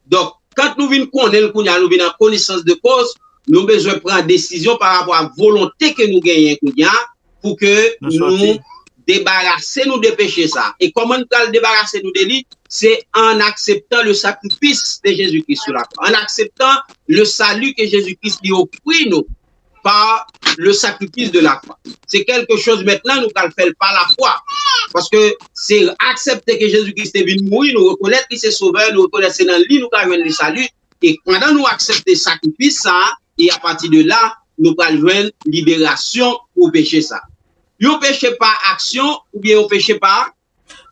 Donk, kan nou vin konnen l kounye a, nou vin an konesans de koz, nou bezwen pran desizyon pa rapò a volonte ke nou genyen kounye a pou ke Nou sòti. Nou debarase nou de peche sa. E kòman nou pral debarase nou de li? Se an akseptan le sakrifis de Jezikri sou la kwa. An akseptan le sali ke Jezikri li ofri nou par le sacrifice de la croix. Se kèlke choz mentnan nou pral fè l pa lafwa. Paske se aksepte ke Jezikri te vin mouri, nou rekonèt li se sovè, nou rekonèt se nan li nou ka jwenn le sali. E pandan nou aksepte sakrifis sa a, e apati de la, nou pral jwenn liberasyon pou peche sa. Yon peche pa aksyon oubyen yon peche pa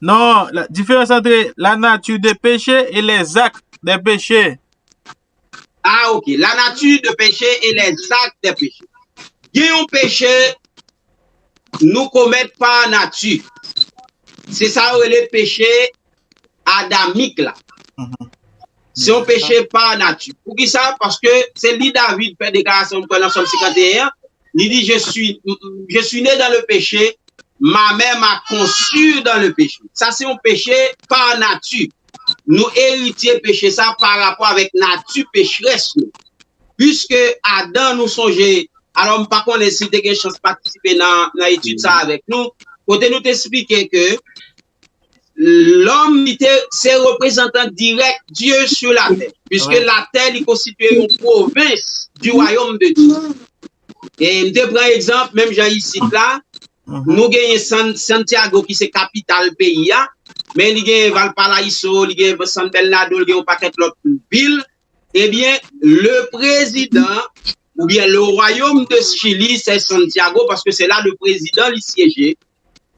Non, la différence entre la nature des péchés et les actes des péchés. Ah, ok. La nature de péché et les actes des péchés. Gen yon peche nou komèt pa nati. Se sa yo rele peche adamik la. Se yon peche pa nati. Poukisa? Paske se li David fè deklarasyon nou pran nan Sòm senkannteyen an. Li di, je suis, je suis né dans le péché, ma mère m'a conçu dans le péché. Sa se yon peche pa nati. Nou eritye peche sa pa rapò avèk nati pecherès nou. Piske Adan, nou sonje, alò m pa konnen si te gen chans patisipe nan, nan etid sa avèk nou, kote nou te eksplike ke lòm li te se reprezantan dirèk Dye sou latè, piske latè li konstitye yon pwovens du royaume de Dieu. E m te pran egzanp, menm jan isit la, nou genyen San, Santiago ki se kapital peyi a, men li genyen Valparaíso, li genyen San Bernardo, li genyen yon pakèt lòt vil. Ebyen, le prezidan oubyen le royaume de Chili, se Santiago, paske se la le prezidan li syeje.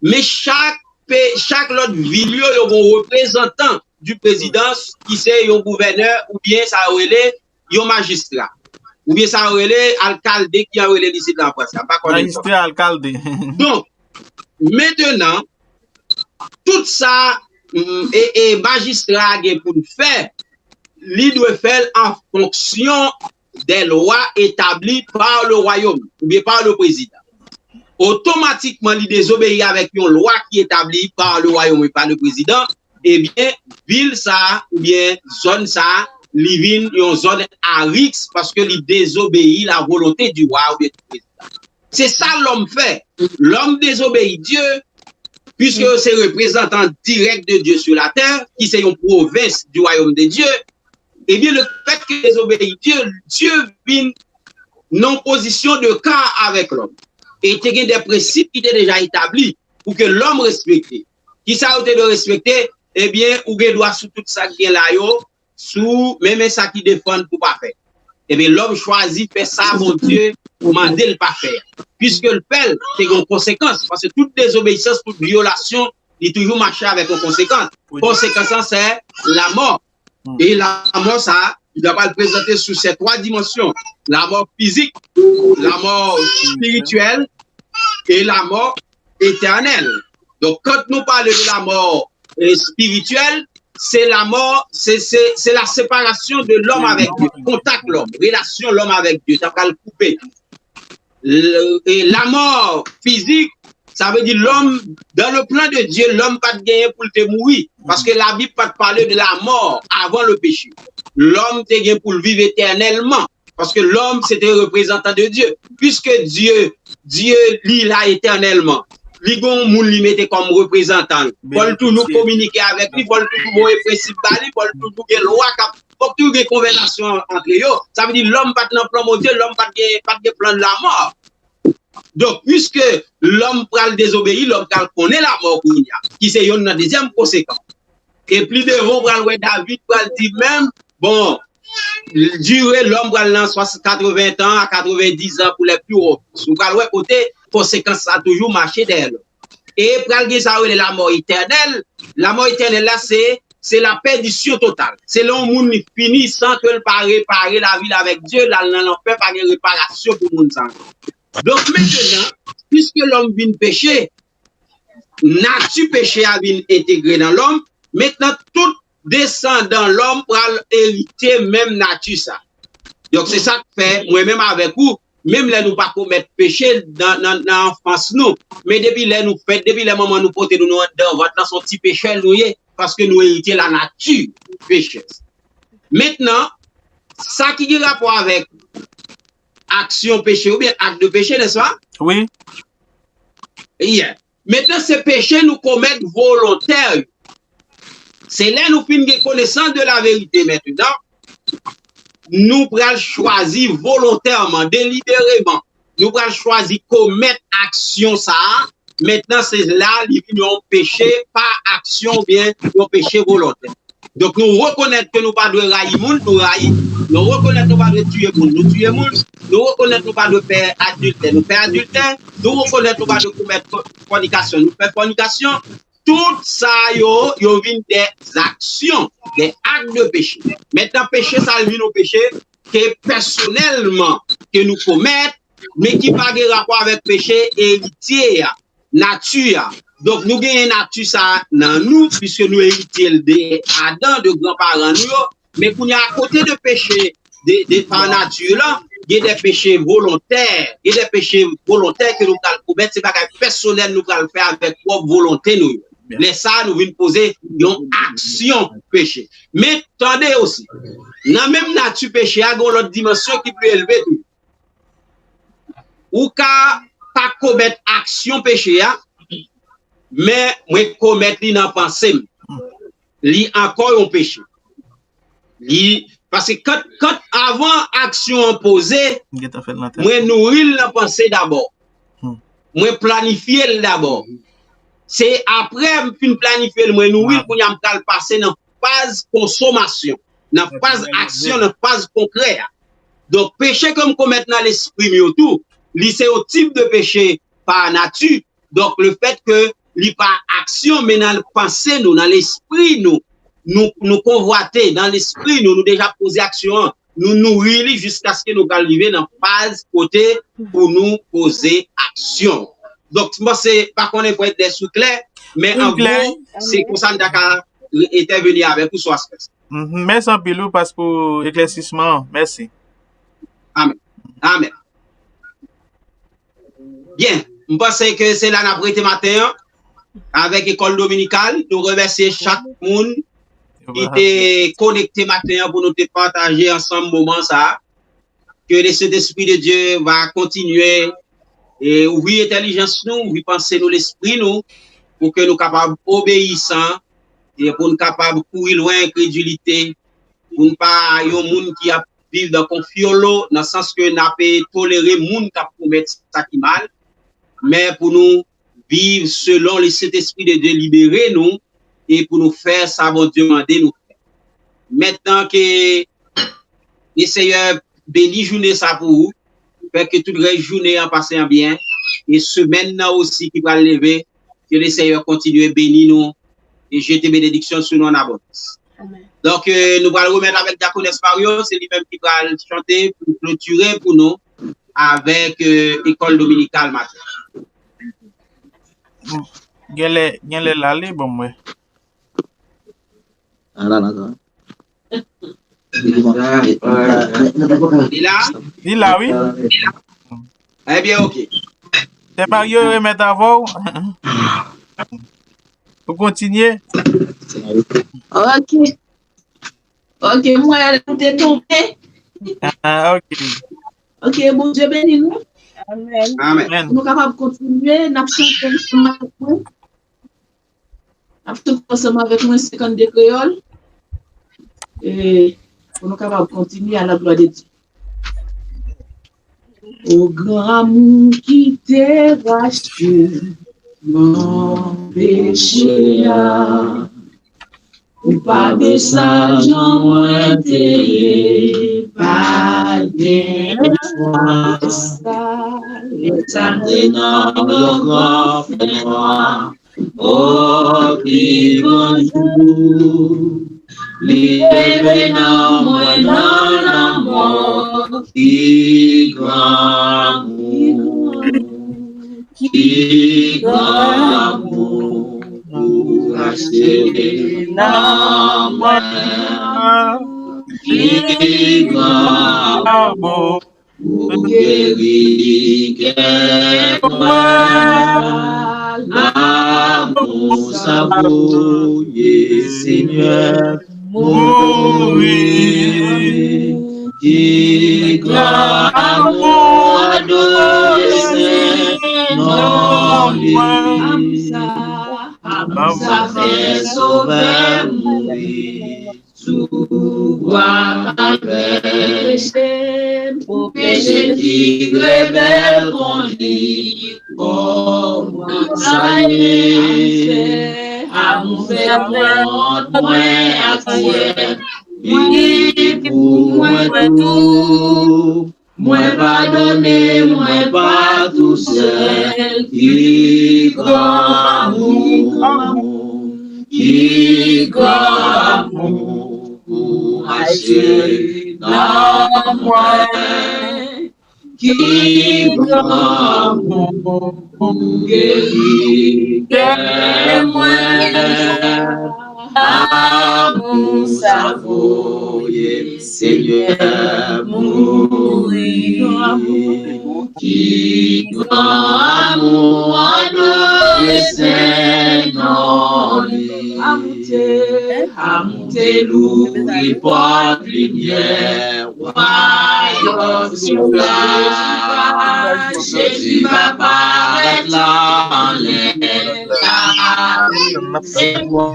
Men chak pe, chak lòt vil yo, yo gen reprezantan du prezidan ki se yon gouvènè oubyen sa yo rele yon majistra. Oubyen sa yo rele alkalde ki an rele li isit la an Frans la. M pa konnen. Majistra, alkalde. Donk, mentnan, tout sa mm, e, e majistra a gen pou l fè, li dwe fè l an fonksyon des lois établies par le royaume oubyen par le président. Otomatikman, li dezobeyi avèk yon lwa ki etabli par le royaume et par le président, ebyen, vil sa a oubyen zòn sa a, li vin yon zòn a risk paske li dezobeyi la volonte di wa oubyen di prezidan. Se sa lòm fè. Lòm dezobeyi Dye, piske se reprezantan dirèk de Dye sou latè, ki se yon pwovens di wayòm de Dye, ebyen, le fèt ke dezobeyi Dye, Dye vin nan pozisyon de ka avèk lòm. E te gen de prensip ki te deja etabli pou ke lòm respekte. Kisa yo te dwe respekte? Ebyen, ou gen dwa sou tout sa k gen la yo, sou menm sa ki defann pou pa fè. Ebyen, lòm chwazi fè sa Bondye mande l pa fè a. Piske l fè l, te gen konsekans. Paske tout dezobeyisans, tout vyolasyon, li toujou mache avèk yon konsekans. Konsekans lan, se lamò. E lamò sa, li ta pral prezante sou se twa dimansyon. Lamò fizik, lamò espirityèl, e lamò etènèl. Donk, kan nou pale de lamò eh, espirityèl, se lamò, se, se, se la separasyon de lòm avèk Dye, kontak lòm, relasyon lòm avèk Dye, ta pral koupe. Le- e lamò fizik, sa vle di lòm, dans le plan de Dieu, lòm pa t genyen pou l te mouri. Paske Labib pa t pale de lamò avan le péché. Lòm te gen pou l viv etènèlman. Paske lòm se te reprezantan de Dye. Piske Dye, Dye li la etènèlman. Li gen yon moun li mete kòm reprezantan l. Fò l toujou kominike avèk li, fò l toujou voye prensip ba li, fò l toujou gen lwa k ap, fòk toujou gen konvèsasyon antre yo. Sa vle di lòm pa t nan plan Bondye, lòm pa t gen, pa t gen plan lamò. Donk, piske lòm pral dezobeyi, lòm pral konnen lamò kounye a, ki se yonn nan dezyèm konsekans. E pli devan, w pral wè David pral di menm, bon, dire lòm pral nan swasann, katreven tan a katrevendiz an pou lè pi wo. Ou pral wè kote konsekans sa toujou mache dèyè lòm. E pral gen sa yo rele lamò etènèl. Lamò etènèl la, se, se la pèdisyon total. Se lè yon moun li fini san ke l pa repare lavi l avèk Dye, l al nan lanfè, pa gen reparasyon pou moun sa. Donk, mentenan, piske lòm vin peche, nati peche a vin entegre nan lòm, mentenan tout desandan lòm pral erite menm nati sa. Donk, se sa k fè, mwen menm avèk ou, menm lè nou pa komèt peche nan, nan, nan anfans nou, men depi lè nou fèt, depi lè manman nou pote nou, nou anndan vant lan, se yon ti pechè nou ye, paske nou erite la nati pechè. Mentenan, sa ki gen rapò avèk aksyon peche oubyen ak de peche, nèspa? Wi. Yeah. Mentenan, se peche nou komèt volontè yo. Se lè nou fin gen konesans de la verite mentenan, nou pral chwazi volontèman, delibereman, nou pral chwazi komèt aksyon sa a. Mentenan, se la li vin yon peche pa aksyon oubyen yon peche volontè. Donk, nou rekonèt ke nou pa dwe rayi moun, nou rayi. Nou rekonèt nou pa dwe tiye moun, nou tiye moun. Nou rekonèt nou pa dwe fè adiltè, nou fè adiltè. Nou rekonèt nou pa dwe komèt fò- fònikasyon, nou fè fònikasyon. Tout sa yo, yo vin de aksyon, de ak de peche. Mentenan, peche sa, l vin yon peche ke pèsonèlman, ke nou komèt, men ki pa gen rapò avèk peche eritye a, nati a. Donk, nou genyen nati sa nan nou, piske nou eritye l de Adan, de granparan nou yo. Men kounye a, akote de peche de, de pa nati lan, gen de peche volontè, gen de peche volontè ke nou pral komèt, se bagay pèsonèl nou pral fè avèk pwòp volonte nou yo. Lè sa a, nou vin poze yon aksyon peche. Men, tande osi, nan menm nati peche a, gen yon lòt dimansyon ki pli elve tou. Ou ka pa komèt aksyon peche a, men mwen komèt li nan panse m. Li ankò yon peche. Li, paske kan, kan avan aksyon an poze, mwen nouri l nan panse dabò. Mwen planifye l dabò. Se apre m fin planifye l, mwen nouri l, kounye a m pral pase nan faz konsomasyon, nan faz aksyon, nan faz konkrè a. Donk, peche ke m komèt nan lespri m yo tou, li se yon tip de peche pa nati. Donk, le fèt ke li pa aksyon, men nan panse nou, nan lespri nou, nou, nou konvwate, nan lespri nou, nou deja poze aksyon an, nou nouri li jiskaske nou pral rive nan faz kote pou nou poze aksyon. Donk, m panse, pa konnen pwèt dè sou klè, men an gwo, se konsa m ta ka entèveni avèk ou sou aspè sa. Mèsi anpil, wi, paske eklèsisman an. Mèsi. Amèn. Amèn. Byen, m panse ke se la n ap rete maten an avèk Ekòl Dominikal. Nou remèsye chak moun ki te konekte maten an pou nou te pataje ansanm moman sa a. Ke le Sentespri de Dye va kontinye e ouvri entèlijans nou, ouvri panse nou, lespri nou, pou ke nou kapab obeyisan, e pou nou kapab kouri lwen enkredilite, pou nou pa yon moun ki ap viv nan konfyolo, nan sans ke n ap tolere moun k ap komèt sa ki mal, men pou nou viv selon le Sentespri de Dye libere nou, e pou nou fè sa Bondye mande nou fè. Mentnan ke le Seyè beni jounen sa pou ou, fè ke tout rès jounen an pase an byen, e semèn nan osi ki pral leve, ke le Seyè kontinye beni nou e jete benediksyon sou nou an abondans. Donk, euh, nou pral remèt avèk Dyakonès Mario, se li menm ki pral chante pou klotire pou nou avèk euh, ekòl dominikal maten. Genlè genlè l ale, bon mwen. Ah, la, la, la. Li la? Li la, wi. Ebyen, ok. Sè Mario remèt avè w. Ou kontinye? Ok. Ok, mwen te tonbe. Ah, ok. Ok, Bondye beni nou. Amen. Amen. Amen. Pou nou kapab kontinye, n ap chante ansanm avèk mwen. N ap chante ansanm avèk mwen senkannde kreyòl. E pou nou kapab kontinye a la glwa de Dye. O gran amou ki te rachte nan peche a. Ou pa bezwen jan mwen te ye, pa gen lespwa. Lè sa te nan yon gran fènwa, o pi gran jou, li leve nan mwen nan lanmò, ki gran amou. Ki gran amou ou rachte nan mwen. Ki gran amou ou geri kè mwen. Lanmou sa voye Senyè mouri. Ki gran amou, adore Senyè non li. Amou sa fè Sovè mouri sou bwa Kalvè. Pou peche ki rebèl kont li. O mwen sa ye, amou fè kont mwen ak syèl, li pou mwen tou. Mwen padone, mwen pa tousèl. Ki gran amou, ki gran amou ou achte nan mwen. Ki gran amou ou geri kè mwen. Amou sa voye Senyè mouri. Ki gran amou, adore Senyè non li. Amou te, amou te louvri pòt limyè. Wayòm sou la, Jezi va parèt la anlè. Amou,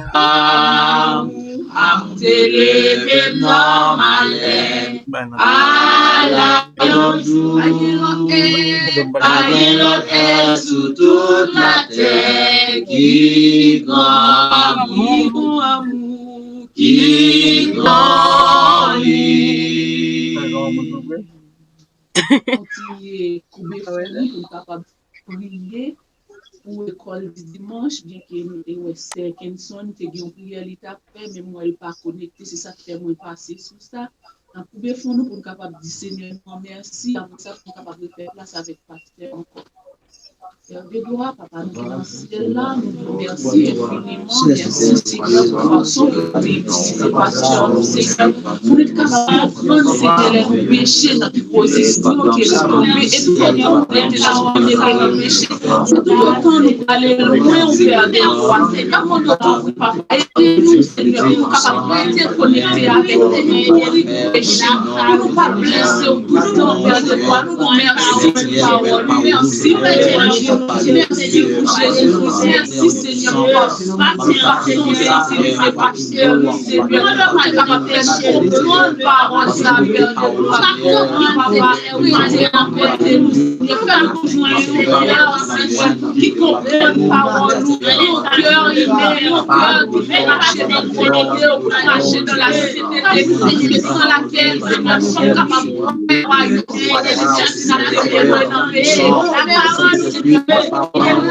amou te leve m nan malè. Ala yon jou, pa gen lòt èl sou tout latè ki gran amou. Ki gran li. Kontinye koube fon nou pou n kapab priye pou ekòl dimanch, byenke nou te wè sè Kenson te gen yon priyè li t ap fè, men m wè l pa konekte, se sa k fè mwen pase sou sa. N ap koube fon nou pou n kapab di Senyè nou an mèsi, apre sa pou n kapab refè plas avèk pastè ankò. Pè de glwa, Papa nou ki nan syèl la, nou di w mèsi enfiniman, mèsi Senyè pou fason ke w te inisye pastè nou, Senyè, pou nou te kapab konprann, Senyè, lè nou peche, nan ki pozisyon ke nou tonbe, epi Senyè, ou te pawòl de nou peche. Se toutotan nou prale lwen, ou pèdi lwa, Senyè, mande w tanpri, Papa, ede nou, Senyè, pou nou kapab rete konekte avèk ou, pou nou mouri pou peche, pou nou pa blese w toutan, Pè de glwa. Nou di w mèsi pou pawòl ou, mèsi pou levanjil ou, mèsi pou Jezi Kris, mèsi, Senyè, pou fason w te itilizye pastè nou, Senyè, pou l kapab fè nou konprann pawòl sa, Pè de glwa. Papa, rete akote nou, Senyè, fè nou jwenn yon kè, Senyè, ki konprann pawòl ou, yon kè imen, yon kè ki vle mache nan volonte w, pou mache nan la sentete, san lakèl, Senyè, nou p ap kapab wè wayòm Senyè, Senyè, n ap te gen nan peche. Pawòl ou, Senyè,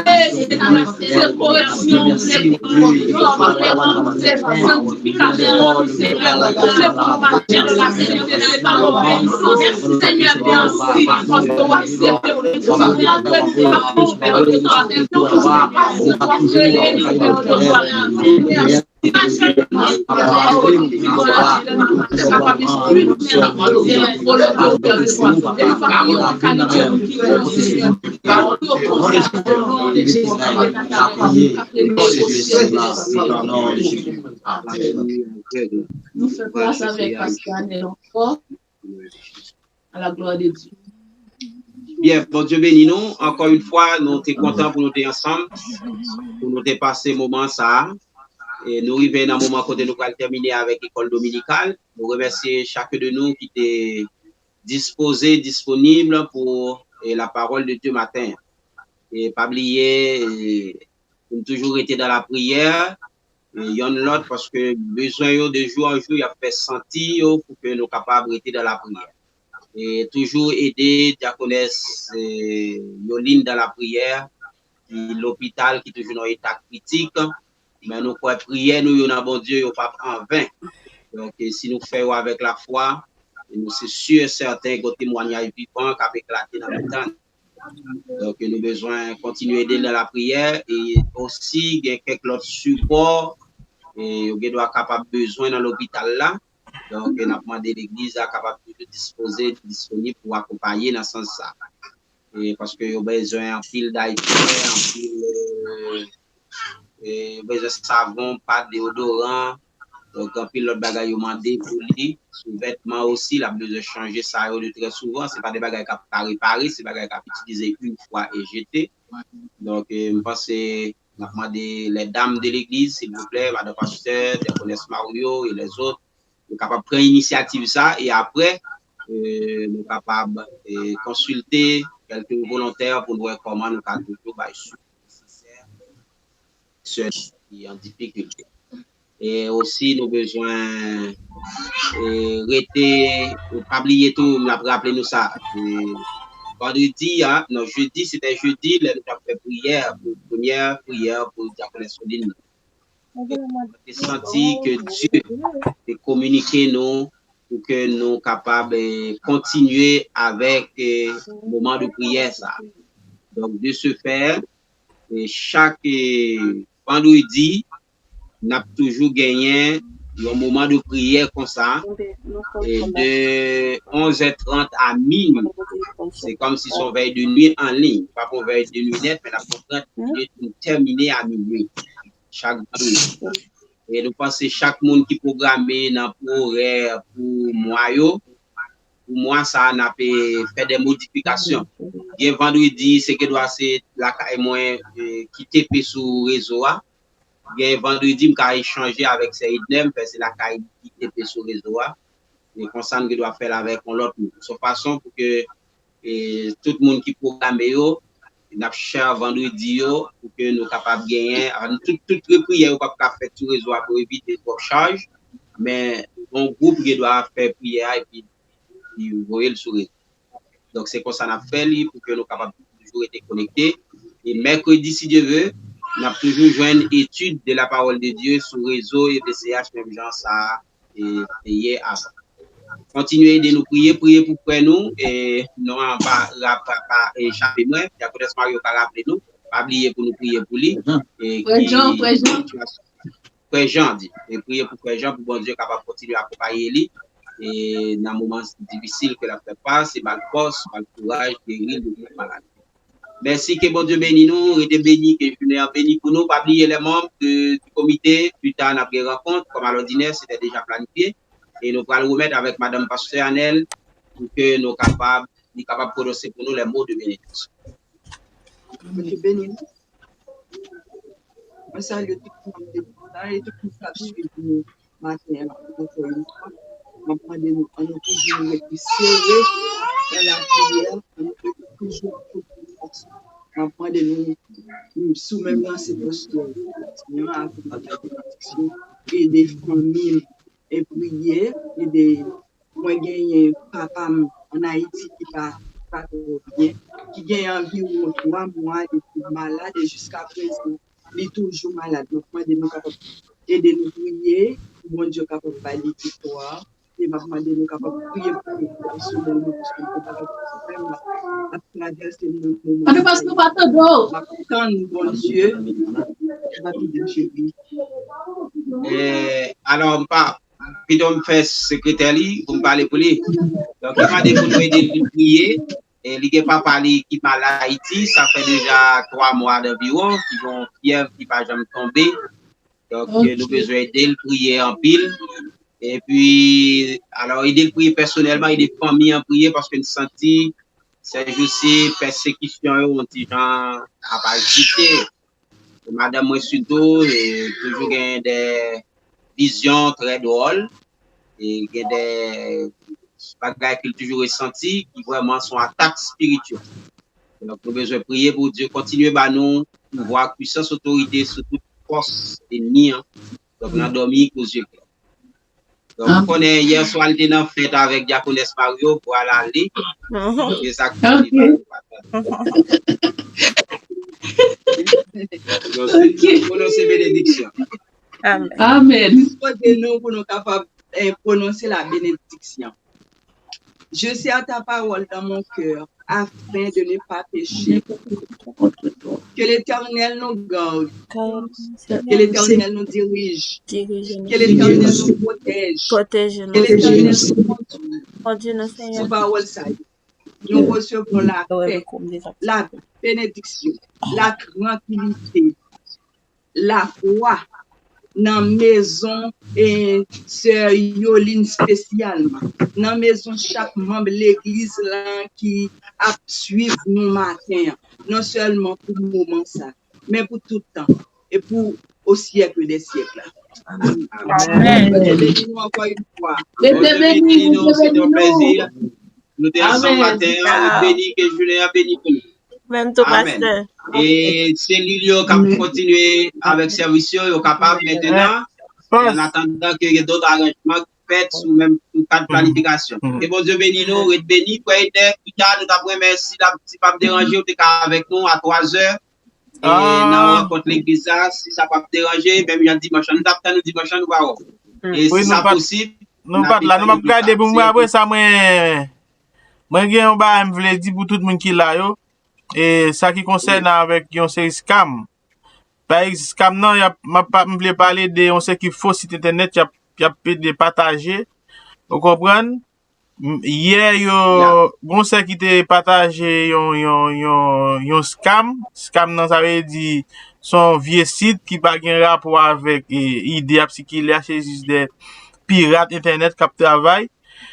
se koreksyon, se konfòm, se sanktifikasyon, Senyè, se pou mache nan la sentete, se pa obeyisans. Senyè, mèsi, paske w aksepte w. Nou fè plas avèk Pastè Anèl ankò. A la glwa de Dye. Byen, Bondye beni nou. Ankò yon fwa, nou te kontan pou nou te ansanm, pou nou te pase moman sa a. E nou rive nan moman kote nou pral tèmine avèk lekòl dominikal. Nou remèsye chak de nou ki te dispoze, disponib pou, e, la parole de Dieu matin. E pa bliye, e, pou n toujou rete dans la prière, e, yonn lòt, paske bezwen yo de jou an jou, y ap fè santi yo pou ke nou kapab rete dans la prière. E toujou ede dyakonès, e, Yoline dans la prière, ki lopital, ki toujou nan eta kritik, men nou kwè priyè nou yo nan Bondye, yo p ap anven. Donk, e, si nou fè yo avèk lafwa, e nou se si e sèten gen yon temwayaj vivan k ap eklate nan mitan nou. Donk, nou bezwen kontinye ede l nan lapriyè e osi gen kèk lòt sipò e yo gen dwa kapab bezwen nan lopital la. Donk, n ap mande legliz la kapab toujou dispoze, disponib pou akonpaye nan sans sa. E paske yo bezwen anpil daypè, anpil, e, e, bezwen savon, pat, deyodoran, donk, anpil lòt bagay yo mande pou li. Sou vètman osi, l ap bezwen chanje sa yo de trè souvan. Se pa de bagay k ap ka repare, se bagay k ap itilize yon fwa e jete. Donk, e, m panse n ap mande les dames de l'église, silvouplè, madan pastè, dyakonès Mario e lèzòt, yo kapab pran inisyativ sa, e apre, e, nou kapab, e, konsilte kèlke volontè pou n wè kòman nou ka toujou bay sipò nesesè sè ki an difikilte. E osi, nou bezwen, e, rete, pa bliye tou, m ap raple nou sa, e, vandredi a, non, jedi, se te jedi, lè nou t ap fè priyè, pou premyè priyè pou dyakonès Soline. Te santi ke Dye te kominike nou pou ke nou kapab, e, kontinye avèk, e, moman de priyè sa. Donk, de ce fait, e, chak, e, vandredi, n ap toujou genyen yon moman de priyè konsa, e, de onz è trant a minui. Se kòmsi se yon vèy de nwi an liy. Pa yon vèy de nwi nèt, men n ap pran trant minit pou n tèmine a minui chak vandredi. E nou panse chak moun ki pwograme nan pwo orè pou mwa yo, pou mwa sa a, n ap, e, fè de modifikasyon. Gen vandredi, se gen dwa se lakay mwen, e, ki T P sou rezo a. Gen vandredi, m ka echanje avèk sè Edner, m fè se lakay li ki T P sou rezo a. E konsa, n gen dwa fè l avèk yon lòt moun. Se yon fason pou ke, e, tout moun ki pwograme yo, n ap share vandredi yo, pou ke nou kapab genyen, a, tout, tout repriyè yo p ap ka fèt sou rezo a pou evite twòp chaj, men yon gwoup gen dwa fè priyè a, epi li voye l sou rezo. Donk, se konsa n ap fè li pou ke nou kapab toujou rete konekte. E mèkredi, si Dye ve, n ap toujou jwenn etid de la parole de Dieu sou rezo E P C H, menm jan sa e te ye avan. Kontinye ede nou priye, priye pou frè nou, e non an pa, pa, pa, pa echape mwen, dyakonès Mario ka raple nou. pa bliye pou nou priye pou li. E ki Frè Jan, Frè Jan. Frè Jan, di. E priye pou Frè Jan, pou Bondye kapab kontinye akonpaye li e nan moman difisil ke l ap fè fas, e ba l fòs, ba l kouraj, geri l de tout maladi. Mèsi, ke Bondye beni nou, rete beni, ke jounen an beni pou nou. Pa bliye lè manm de, di komite, pita n ap gen rankont, kòm alòdinè, se te deja planifye. E nou pral remèt avèk madanm pastè Anèl, pou ke nou kapab, li kapab pwononse pou nou lè mo de benediksyon. Bondye beni nou. Mwen salye tout moun de kontan e tout moun k ap swiv nou maten an ankò yon fwa. Mwen mande nou, an nou toujou rete sere nan lapriyè, an nou rete toujou an konfyans. Mwen mande nou, nou sou menm lanse pastè Senyè a, pou nou bay benediksyon, ede fanmi m, e priye, ede Mwen genyen papa m ann Ayiti ki pa, pa twò byen, ki gen anviwon twa mwa depi l malad e jiska prezan, li toujou malad. Mwen mande nou kapab ede nou priye pou Bondye kapab ba li viktwa. E m ap mande nou kapab priye pou li pèsonèlman, paske m te kapab fè m ap travèse nan moman sa yo. M ap tann Bondye rapid, cheri. Eh, alò, m pa, pito m fè sekretè li pou m pale pou li. Donk, li mande pou nou ede li priye. E li gen papa li ki mal Ayiti, sa fè deja twa mwa danviwon, ki gen yon fyèv ki pa janm tonbe. Donk, nou bezwen ede l priye anpil. Epi, alò, ede l priye pèsonèlman, ede fanmi an priye, paske n santi, sèjousi, pèsekisyon yo, yon ti jan ap ajite. Madanm mwen sitou, e, toujou gen de vizyon trè dwòl, e gen de bagay ke l toujou resanti, ki vrèman se yon atak espirityèl. Donk, nou bezwen priye pou Dye kontinye ba nou pouvwa, pwisans, otorite sou tout fòs ènmi an. Donk, nan dòmi, pou zye klè. Donk, ou konnen, yè swa, l te nan fèt avèk Dyakonès Mario, vwala li. Se sa k fè li pa, li pa tande. Pwononse, pwononse benediksyon. Amèn. Amèn. Dispoze nou pou nou kapab, eh, pwononse la benediksyon. Je serre ta parole dans mon cœur afin de ne pas pécher. Que l'Éternel nous garde. Que l'Éternel nous dirige. Que l'Éternel nous protège. Que l'Éternel nous conduise. Sou pawòl sa yo, nou resevwa lapè, la benediksyon, la trankilite, lafwa nan mezon e sè Yoline espesyalman, nan mezon chak manm legliz la ki ap swiv nou maten an, non sèlman pou moman sa, men pou tout tan e pou o syèk dè syèk la. Amèn. Bondye beni nou ankò yon fwa. Bondye beni nou, se yon plèzi. Nou te ansanm maten an, nou beni, ke jounen an beni pou nou. Menm tou, pastè. E selil yo k ap kontinye avèk sèvis yo, yo kapab mentenan. E an atandan ke gen dòt aranjman ki fèt sou menm, sou kad planifikasyon. Ke Bondye beni nou, ret beni. Frè Edè, pita, nou t ap renmen, si l ap, si p ap deranje, ou te ka avèk nou a twa zè. E nan rankont legliz la, si sa p ap deranje, menm jan dimanch lan, nou t ap tann ou dimanch lan, nou pa wè w. E si sa posib, nou pa t la, nou p ap gade pou mwen, apre sa, mwen, mwen gen yon bagay m vle di pou tout moun ki la yo. E sa ki konsène avèk yon seri scam. Pa egz-, scam nan, y ap, m ap pa, m vle pale de yon seri ki fo sit entènèt, y ap, y ap ede pataje. Ou konprann? M, yè, yo, gon sè ki te pataje yon, yon, yon, yon scam. Scam nan, sa vle di, se yon vye sit ki pa gen rapò avèk, e, ide ap sikile a, se jis de pirat entènèt k ap travay.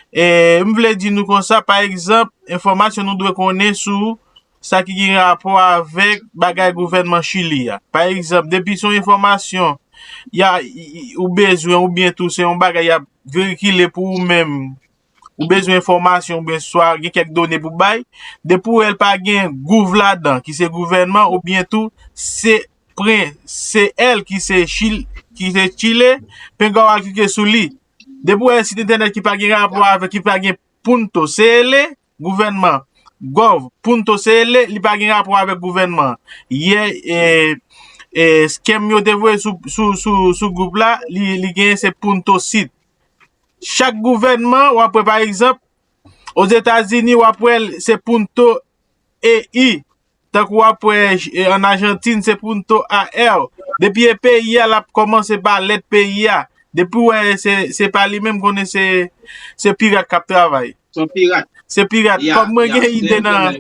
E m vle di nou konsa, pa egzanp, enfòmasyon nou dwe konnen sou sa ki gen rapò avèk bagay gouvènman Chili a. Pa egzanp, depi se yon enfòmasyon, y a, y, y, ou bezwen, oubyen tou se yon bagay y ap veyikile pou ou menm, ou bezwen enfòmasyon, oubyen swa gen kèk done pou bay, depi w wè l pa gen gouv ladan, ki se gouvènman, oubyen tou se pren, se èl ki se Chil-, ki se Chile, penga w al klike sou li. Depi w wè sit entènèt ki pa gen rapò avèk, ki pa gen punto C L, gouvènman, gov punto C L, li pa gen rapò avèk gouvènman. Yè, e, e, scam yo te voye sou, sou, sou, sou gwoup la, li, li genyen se punto sit. Chak gouvènman, w ap wè, pa egzanp, Ozetazini, w ap wè l, se punto E I. Tankou w ap wè, e, ann Ajantin, se Punto A R. Depi e peyi a, l ap kòmanse pa lèt peyi a. Depi w wè se, se pa li menm, konnen se, se pirat k ap travay. Se pirat. Se pirat. Kòm mwen gen ide nan,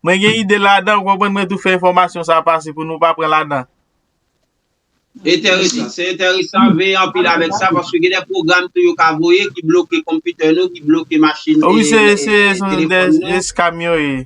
mwen gen ide ladan, w konprann, mwen tou fè enfòmasyon sa pase pou nou pa pran ladan. Enteresan, se enteresan, veye anpil avèk sa, paske gen de pwogram tou yo ka voye ki bloke konpitè nou, ki bloke machin, wi, e, se, e, se, se telefòn nou. Eskam yo ye.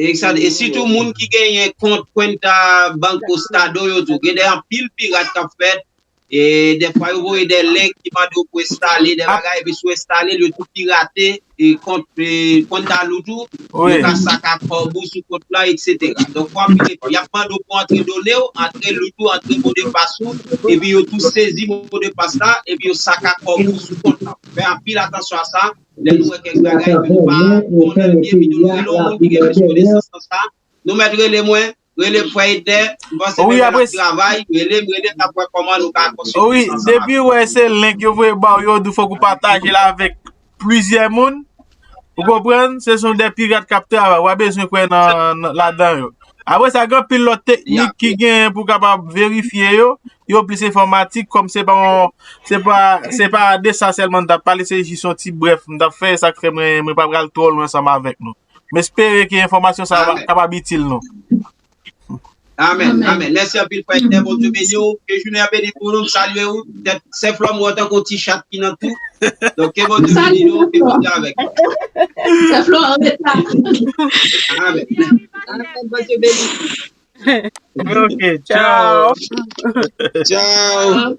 Egzat, e sitou moun ki genyen kont Cuenta Banco Estado yo tou. Gen de anpil pirat k ap fèt. E dèfwa yo voye de link ki mande w pou enstale de bagay, epi si w enstale l, yo tou pirate e kont, e, kont a lout ou, yo ka saka kòb ou sou kont lan, etsetera. Donk, fò anpil efò. Y ap mande w pou antre done w, antre lout ou, antre modepas ou, epi yo tou sezi modepas la, epi yo saka kòb ou sou kont lan. Fè anpil atansyon a sa, lè nou wè kèk bagay ke nou pa konnen byen, epi nou rele yon moun ki gen plis konesans nan sa, nou mèt rele mwen, rele frè Edner, m panse menm lè n ap travay, rele m, rele m, n ap wè kòman nou ka konsekwe ansanm avèk. Wi, depi w wè se link yo voye ba w, yo di w fòk ou pataje l avèk plizyè moun, ou konprann? Se son de pirat k ap travay, w a bezwen kwè nan, nan, ladan yo. Apre sa, gen anpil lòt teknik ki genyen pou w kapab verifye yo, yo plis enfòmatik, kòm se pa yon, se pa, se pa de sa sèlman n t ap pale, se jis yon ti brèf m t ap fè, sa k fè mwen, mwen pa pral twò lwen ansanm avèk nou. M espere ke enfòmasyon sa a kapab itil nou. Amèn, amèn. Mèsi anpil, frè Edner. Bondye beni w. Ke jounen an beni pou nou. M salye w. Tèt Sè Flò, m wè w tankou ti chat ki nan tou. Donk, ke Bondye beni nou. Ke Bondye avèk nou. Sè Flò an reta. Amèn. Amèn. Bondye beni. Ok, tchao. Tchao.